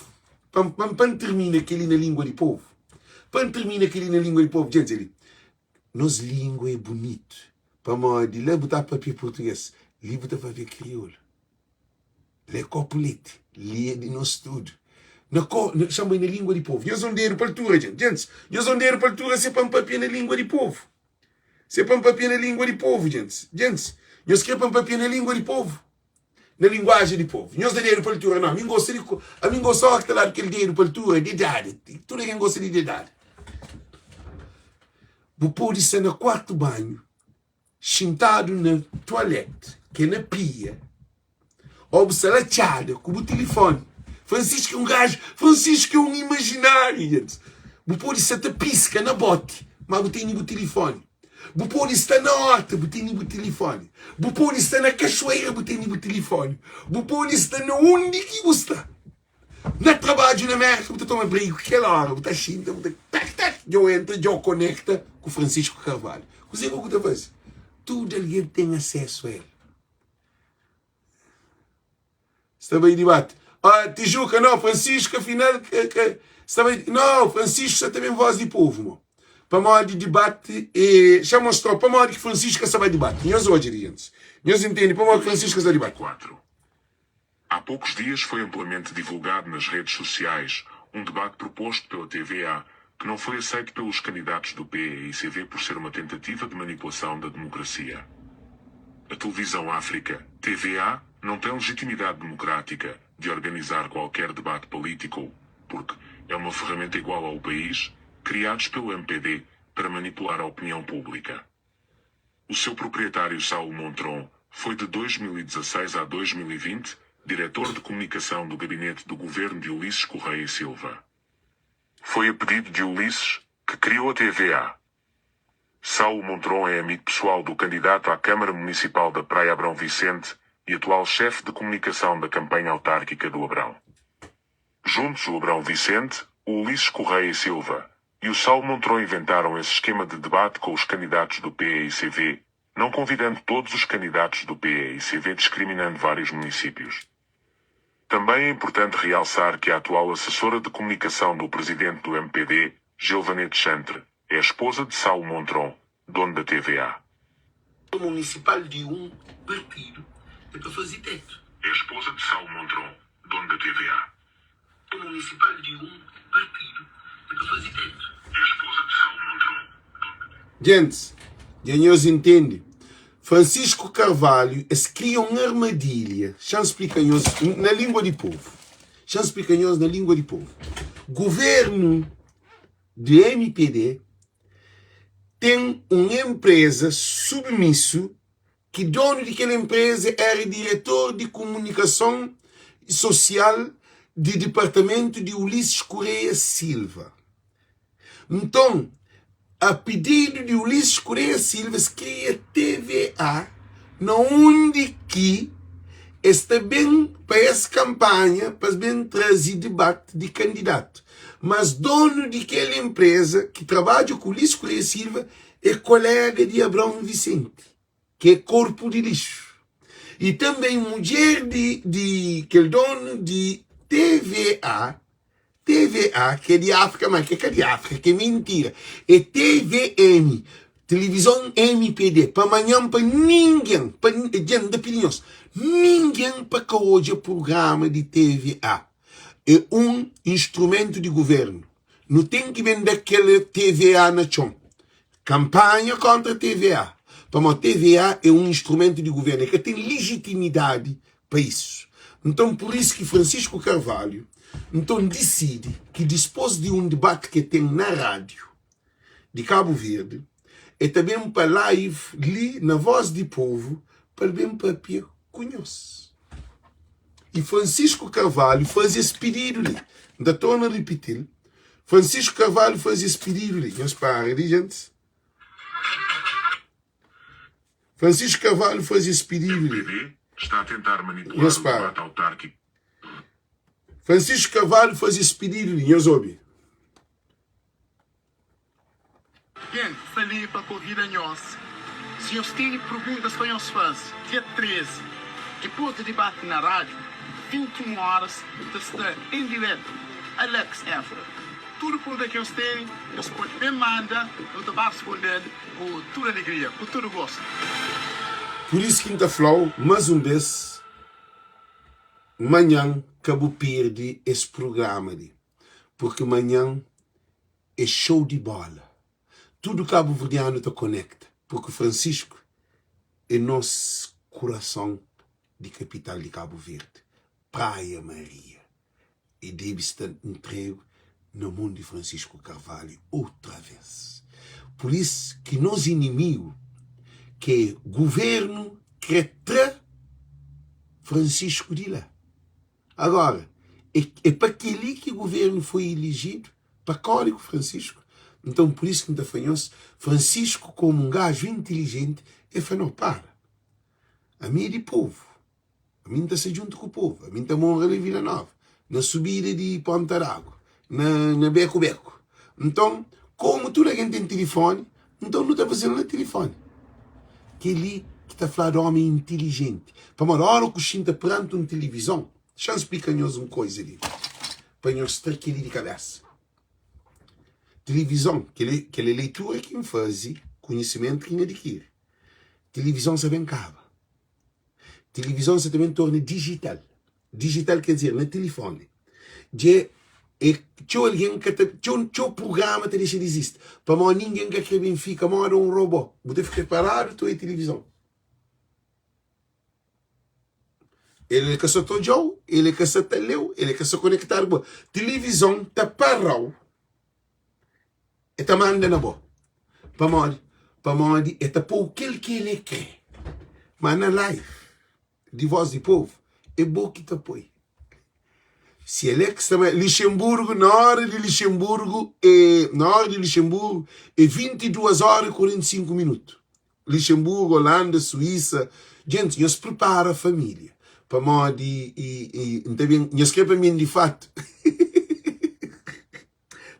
pa N tirmina kel-li na língua di povu, pa N tirmina kel-li na língua di povu, djentis, ali, nos língua é bunitu, pamodi la bu ta papia purtugês, li bu ta papia kriolu. La é kopu leti, li é di nos tudu. Na ko, na, xa bai na língua di povu. Nhos da un dedu pa altura, djent. Djentis, nhos da un dedu pa altura se pa N papia na língua di povu. Se pa N papia na língua di povu, djentis. Djentis, nhos kre pa N papia na língua di povu? Na linguajen di povu. Nhos da dedu pa altura. Não, ami N gosta di, ami N gosta óra ki ta dadu kel dedu pa altura, dedada. Tudu algen gosta di dedada. Bu pode sta na kuartu banhu. Xintadu na tualet ki é na pia ô bu sta la txada ku bu tilifoni. Francisco é un gaju, Francisco é un imajináriu, gentis. Bu pode sta ta piska na boti, má bu tene bu tilifoni. Bu pode sta na horta, bu tene bu tilifoni. Bu pode sta na kaxueira, bu tene bu tilifoni. Bu pode sta na undi ki bu sta. Na trabadju na Merka bu ta toma break kel ora bu ta xinta bu ta tak tak djo entra djo konekta ku Francisco Carvalho. Kuzê ku bu ta faze? Tudu algen ten asesu a el. Sta bai dibati. Ah, Tijuka, no, Francisco afinal ka, ka, sta bai, no, Francisco sa ta ben voz di povo, mo. Pamodi dibati e xa mostrou pamodi ki Francisco ka sta bai dibati. Nhos odja di gentis. Nhos intende pamodi ki Francisco ka sta dibati. 4. Há poucos dias foi amplamente divulgado nas redes sociais um debate proposto pela TVA que não foi aceito pelos candidatos do PEICV por ser uma tentativa de manipulação da democracia. A Televisão África, TVA, não tem legitimidade democrática de organizar qualquer debate político, porque é uma ferramenta igual ao país, criados pelo MPD para manipular a opinião pública. O seu proprietário Saulo Montrond foi de 2016 a 2020 diretor de comunicação do gabinete do governo de Ulisses Correia e Silva. Foi a pedido de Ulisses que criou a TVA. Saulo Montrond é amigo pessoal do candidato à Câmara Municipal da Praia Abrão Vicente e atual chefe de comunicação da campanha autárquica do Abrão. Juntos o Abrão Vicente, o Ulisses Correia e Silva e o Saulo Montrond inventaram esse esquema de debate com os candidatos do PEICV, não convidando todos os candidatos do PEICV discriminando vários municípios. Também é importante realçar que a atual assessora de comunicação do presidente do MPD, Gilvanete Chantre, é a esposa de Saulo Montrond, dono da TVA. Municipal di un partidu é pa faze tetu. É a esposa de Saulo Montrond, dono da TVA. Gentis, dja nhos intende? Francisco Carvalho, es kria un armadilha. Xa-m splika nhos na lingua di povu. Xa-m splika nhos na lingua di povu. Guvernu di mpd ten un enpreza submisu ki donu di kel enpreza éra diretor di kumunikason sosial di dipartamentu di Ulisses Correia Silva. Nton, a pididu di Ulisses Correia Silva, es kria TVA na undi ki es ta ben pa es kanpanha pa es ben traze dibati di kandidatu. Mas donu di kel enpreza ki trabadja ku Ulisses Correia Silva é kolega di Abraão Vicente, ki é korpu di lixu. I tanbê mudjer di, di kel donu di TVA, TVA, ki é di Áfrika, má ki é ka di Áfrika, ki é mintira, é TVM, Tilivizon MPD, pa manhan pa ningen, pa, dja N ta pidi nhos, ningen pa ka odja prugrama di TVA. É un instrumentu di guvernu. Nu ten ki ben da kel TVA na txon. Kanpanha kontra TVA. Pamodi TVA é un instrumentu di guvernu, el ka ten lijitimidadi pa isu. Nton, pur isu ki Francisco Carvalho nton disidi ki dispôs di un dibati ki el ten na rádiu di Kabu Verdi, el ta ben pa live li na Voz di Povu pa el ben papia ku nhos. I Francisco Carvalho faze es pididu li. N ta torna ripiti-l. Francisco Carvalho faze es pididu li. Nhos para li, gentis. Francisco Carvalho faze es pididu li. MPD está a tentar manipular Nhos o para. debate autárquico. Francisco Carvalho faze es pididu li. Nhos obi. Gen sta li pa kovida nhos. Si nhos tene perguntas pa nhos faze, dia 13, dipos di dibati na radiu, 21 oras, ta sta en diretu Alex Évora. Tudu pergunta ki nhos tene, nhos pode ben manda, nu ta ba responde-l ku tudu alegria, ku tudu gostu. Pur isu ki N ta fla-u más un bês, manhan ka bu perde es prugrama li, purki manhan É show di bola. Tudo cabo-verdiano ta conecta porque Francisco é nos coração di capital di Cabo Verde, Praia Maria. E debe sta entregue na mon di Francisco Carvalho outra vez. Por isso ki nos inimigo ki é governo kre tra Francisco di la. Agora, é pa kel-li ki governu foi ilijidu, pa kóre ku Francisco. Nton, pur isu ki N ta fla nhos, Francisco komu un gaju intilijenti, el fla, no, para, ami é di povu, ami N ta sta djuntu ku povu, ami N ta mora na Vila Nova, na subida di Ponta d'Agu, na Beku-Beku. Nton, komu tudu algen ten tilifoni, Nton nu ta faze-l na tilifoni. Kel-li ki ta fladu ómi intilijenti. Pamodi óra ku xinta peranti un tilivizon, xa-m splika nhos un koiza li, pa nhos tra kel-li di kabésa. Tilivizon, kel-li é leitura ki N faze, konhisimentu ki N adikiri. Tilivizon sa ben kaba. Tilivizon sa ta ben torna dijital. Dijital ker dizer na tilifoni. Dje e txeu algen ka ta txeu txeu prugrama ta dexa di izisti pamodi ningen ka kre ben fika moda un robô. Bu ta fika paradu ta oia tilivizon. El ka sa ta odja-u, el ka sa ta leu, el ka sa konektadu ku bo. Tilivizon ta para-u, e ta manda na bo. Pamodi? Pamodi e ta pô-u kel ki el kre. Ma na live. Di voz di povo é bo ki ta poi Si el é ki sta ma Lixemburgo na hora di Lixemburgo é na hora di Lixemburgo é 22 hora e 45 minuto Lixemburgo, Holanda, Suíça Gente, nhos prepara família pamodi e, e, N ta ben nhos kre pa mi di fato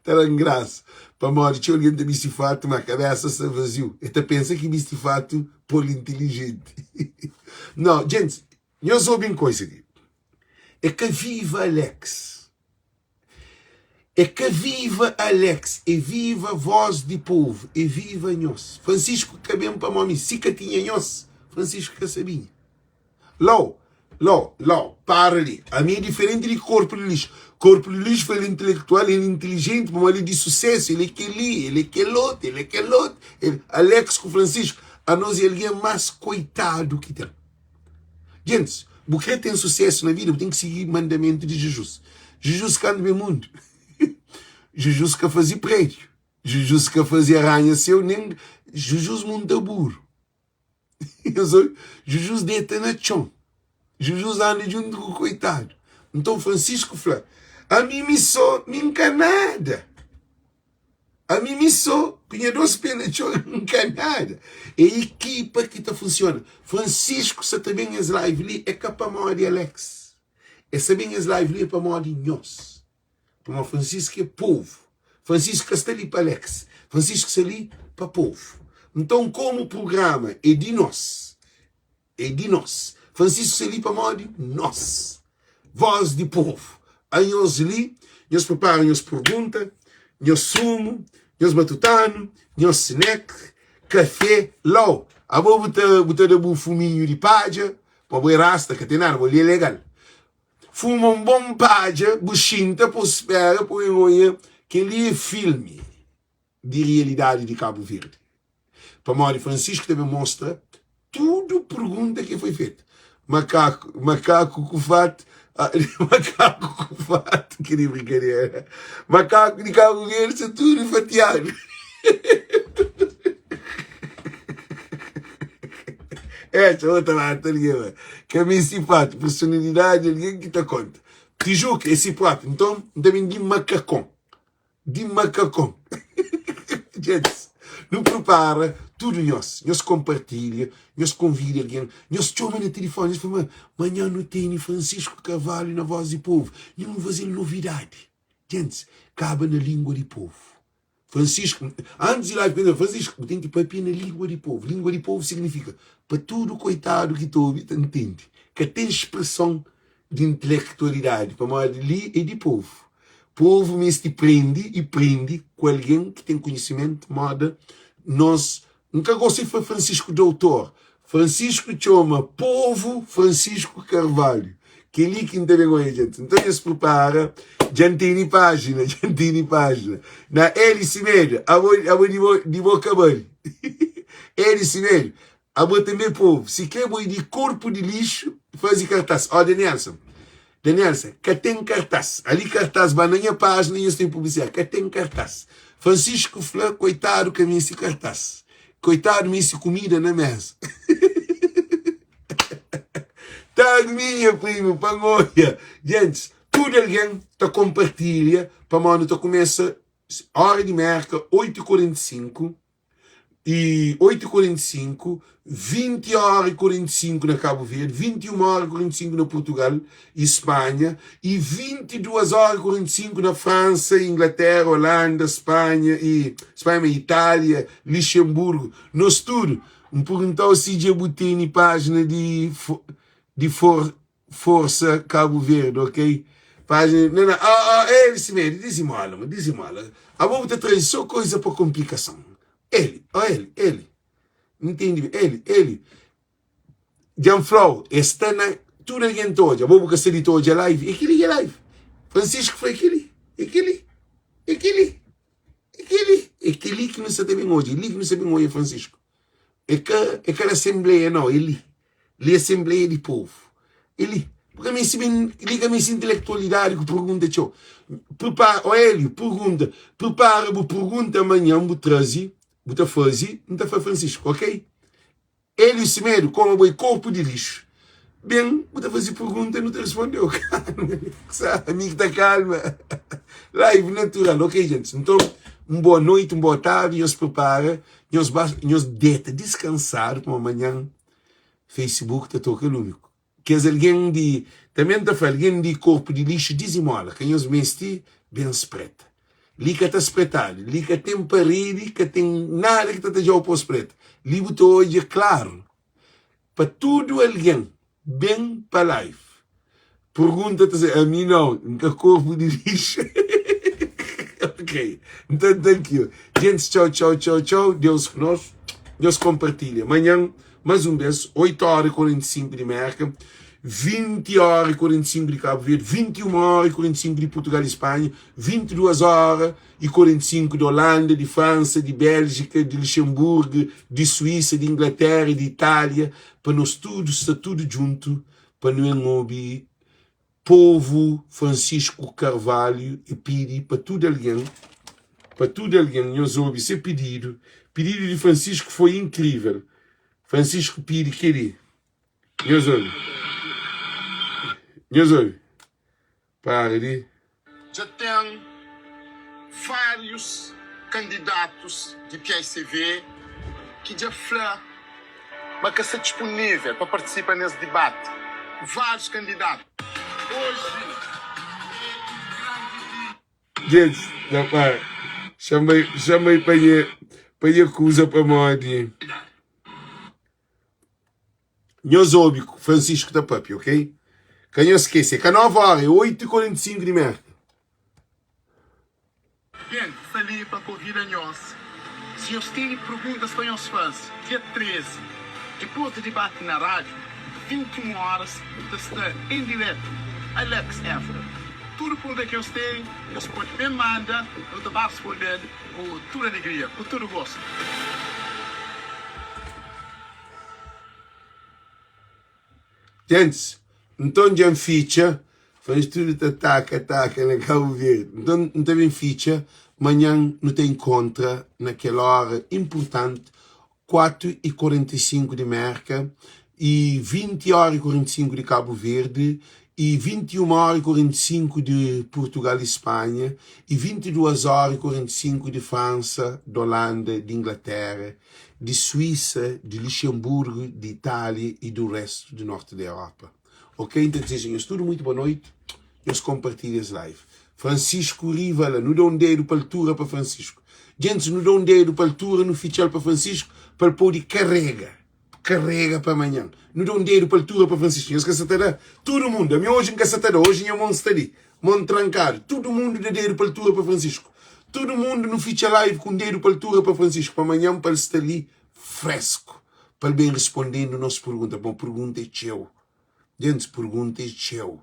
Ta da-m grasa pamodi txeu algen ta bisti fatu ma kabesa sta vaziu. E ta pensa ki bisti fatu pô-l intilijenti. Nau, gentis, nhos obi un koisa li. É ka viva Alex. É ka viva Alex, é viva voz di povu, é viva nhos. Francisco ka ben pamodi mi. Si ka tinha nhos, Francisco ka sa binha. Lau. Lau, lau, para li. Ami é diferenti di korpu di lixu. Korpu di lixu el é intelektual, el é intilijenti, pamodi el é di susésu, el é kel-li, el é kel otu, el é kel otu. El, Alex ku Francisco, anos é algen más koitadu ki ten. Gentis, bu krê ten susésu na vida, bu ten ki sigi mandamentu di Jizus. Jizus kantu ben mundu, Jizus ka faze prédiu, Jizus ka faze arranha-séu, nen Jizus munta buru. Jizus deta na txon. Jizus anda djuntu ku koitadu. Nton Francisco fla, Ami mi so, mi N ka nada. Ami mi so, ku nha dos pé na txon, N ka nada. É ekipa ki ta funsiona. Francisco sa ta ben es live li é ka pamodi Alex. E sa ben es live li é pamodi nhos. Pamodi Francisco é povu. Francisco ka sta li pa Alex. Francisco sta li pa povu. Nton, komu prugrama é di nos, é di nos. Francisco sta li pamodi nos. Voz di povu. Anhos li, nhos pripara nhos pergunta, nhos sumu, nhos matutanu, nhos snack, kafé, lau. Abo bu ta, bu ta da bu fuminhu di padja, pa bo é rasta, ka ten nada, bo li é legal. Fuma un bon padja, bu xinta pa bu spera pa bu oia kel-li é filmi di rialidadi di Kabu Verdi. Pamodi Francisco ta ben mostra tudu pergunta ki foi fetu. Makaku, makaku ku fatu, makaku ku fatu, kel-li é brinkadera. Makaku di Kabu Verdi sta tudu fatiadu. É, txa outra lá, tá ligado? Ka mesti fatu, personalidade algen ki ta konta. Tijuka é si própi, nton N ta ben di makakon, di makakon. Gentis, nu pripara tudu nhos, nhos konpartilha, nhos konvida algen, nhos txoma na tilifoni, nhos fla ma manhan nu tene Francisco Carvalho na Voz di Povo, nhu nu faze-l novidadi. Gentis, kaba na língua di povu. Francisco, antis di live pensa, Francisco, bu ten ki papia na língua di povu. Língua di povu signifika pa tudu koitadu ki ta obi ta ntende. Ka ten spreson di intelektualidadi, pamodi li é di povu. Povu meste prende i prende ku algen ki ten konhisimentu moda nos. N ka gosta di fla Francisco doutor. Francisco txoma povu Francisco Carvalho. Kel-li ki N ta ben oia dja. Nton nhos pripara, dja N tene pájina, dja N tene pájina. Na Eli Semedo, abo, abo di bo, di bo ka bali. Eli Semedo, abo tanbe povu. Si kre bo é di korpu di lixu, faze kartás. Ó, Danielson, Danielson, ka ten kartás. Ali kartás ba na nha pájina, nhos ten publisidadi. Ka ten kartás. Francisco fla, koitadu ka meste kartás. Koitadu meste kumida na mesa. Tag minha primo pa N oia. Gentis, tudu algen ta konpartilha pamodi nu ta kumesa óra di Mérka 8:45 i 8:45, 20 óra i 45 na Kabu Verdi, 21 óra i 45 na Purtugal i Spanha i 22 óra i 45 na Fransa, Inglatéra, Holanda, Spanha i Spanha ma Itália, Lixenburgu. Nos tudu, N perguntau si dja bu tene pájina di di for Força Cabo Verde ok Página Não não ah ah ele si medi dizimola ma dizimola abo bu ta traze so coisa pa complicação ele oh ele ele Ntende ele ele Djan flau e sta na tudo alguém ta odja abo bu ka sta li ta odja live e kili ki é live Francisco fla e kili e kili e kili e kili e kili ki nu sta ta ben odja e li ki nu sta ben odja Francisco e ka e ka na assembleia não e li Li asenbleia di povu. E li. Bu ka meste ben, li ka meste intelektualidadi ku pergunta txeu. Pripara, ó Hélio, pergunta. Pripara bu pergunta manhan bu traze, bu ta faze, N ta fla Francisco, ok? Hélio Semedo, komu abo é korpu di lixu, ben bu ta faze pergunta nu ta respondeu. Kalma, ami ki ta kalma. Live natural, ok gentis? Nton, un boa noiti, un boa tardi, nhos pripara, nhos ba, nhos deta diskansadu pamodi manhan Facebook ta toka lumi. Kes algen di, tanbe N ta fla, algen di korpu di lixu dizimola, ka nhos meste ben spreta. Li ka ta spretadu, li ka ten paredi, ka ten nada ki ta tadja-u pa-u spreta. Li bu ta odja klaru pa tudu algen Ben pa live. Pergunta ta ser, ami não, N ka korpu di lixu. Ok, nton thank you. Gentis, txau, txau, txau, txau. Deus ku nos. Nhos kompartilha. Manhan, más un bes, 8 óra y 45 di Mérka. 20 óra y 45 di Kabu Verdi, 21 óra y 45 di Purtugal y Spanha, 22 óra y 45 di Olanda, di Fransa, di Béljika, di Luxenburgu, di Suísa, di Inglatéra y di Itália, pa nos tudu sta tudu djuntu pa nu en obi povu Francisco Carvalho e pidi pa tudu algen pa tudu algen nhos obi se pididu pididu di Francisco foi inkrivel Francisco pidi keli nhos obi nhos obi para di. Dja ten várius kandidatus di paicv ki dja fla ma ka sta dispunível pa partisipa nes dibati. Várius kandidatu. Oji é un grandi dia. Gentis da para Xa-m bai pa nha pa nha kuza pamodi Nhos obi ku Francisco ta papia, ok? Ka nhos skese, é ka 9 ora, é 8 y 45 di merka. Ben sta li pa konvida nhos. Si nhos tene perguntas pa nhos faze, dia 13, dipos di dibati na rádiu, 21 oras, ta sta en diretu Alex Évora. Tudu pergunta ki nhos tene, nhos pode ben manda, nu ta ba responde-l ku tudu alegria, ku tudu gostu. Gentis, nton dja N fitxa, fla-s tudu ta taka taka na Kabu Verdi. Nton N ta ben fitxa, manhan nu ta inkontra na kel óra inpurtanti, 4 y 45 di Mérka y 20 óra y 45 di Kabu Verdi y 21 óra y 45 di Purtugal y Spanha y 22 óra y 45 di Fransa, di Olanda, di Inglatéra di Suíça, di Luxemburgo, di Itália e do resto do norte da Europa. Ok? N ta deseja nhos tudu muito boa noite. Nhos compartilha es live. Francisco Riva la, nu da um dedo pa altura pa Francisco. Gentis, nu da um dedo pa altura, nu fitxal pa Francisco, pa el pode carrega. Carrega pa manhan. Nu da um dedo pa altura pa Francisco. Nhos ka sa ta da? Tudu mundu. Ami hoje N ka sa ta da. Hoje nha mon sta li. Mon trankadu. Tudu mundu da dedu pa altura pa Francisco. Tudu mundu nu fitxa live ku un dedu pa altura pa Francisco. Pa manhan pa el sta li fresku. Pa el ben respondendu nos pergunta. Bon, pergunta é txeu. Gentis, pergunta é txeu.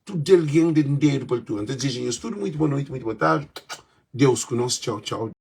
Tudu algen da un dedu pa altura. N ta dizeja nhos tudu muitu boa noiti, muitu boa tardi. Deus ku nos. Txau, txau.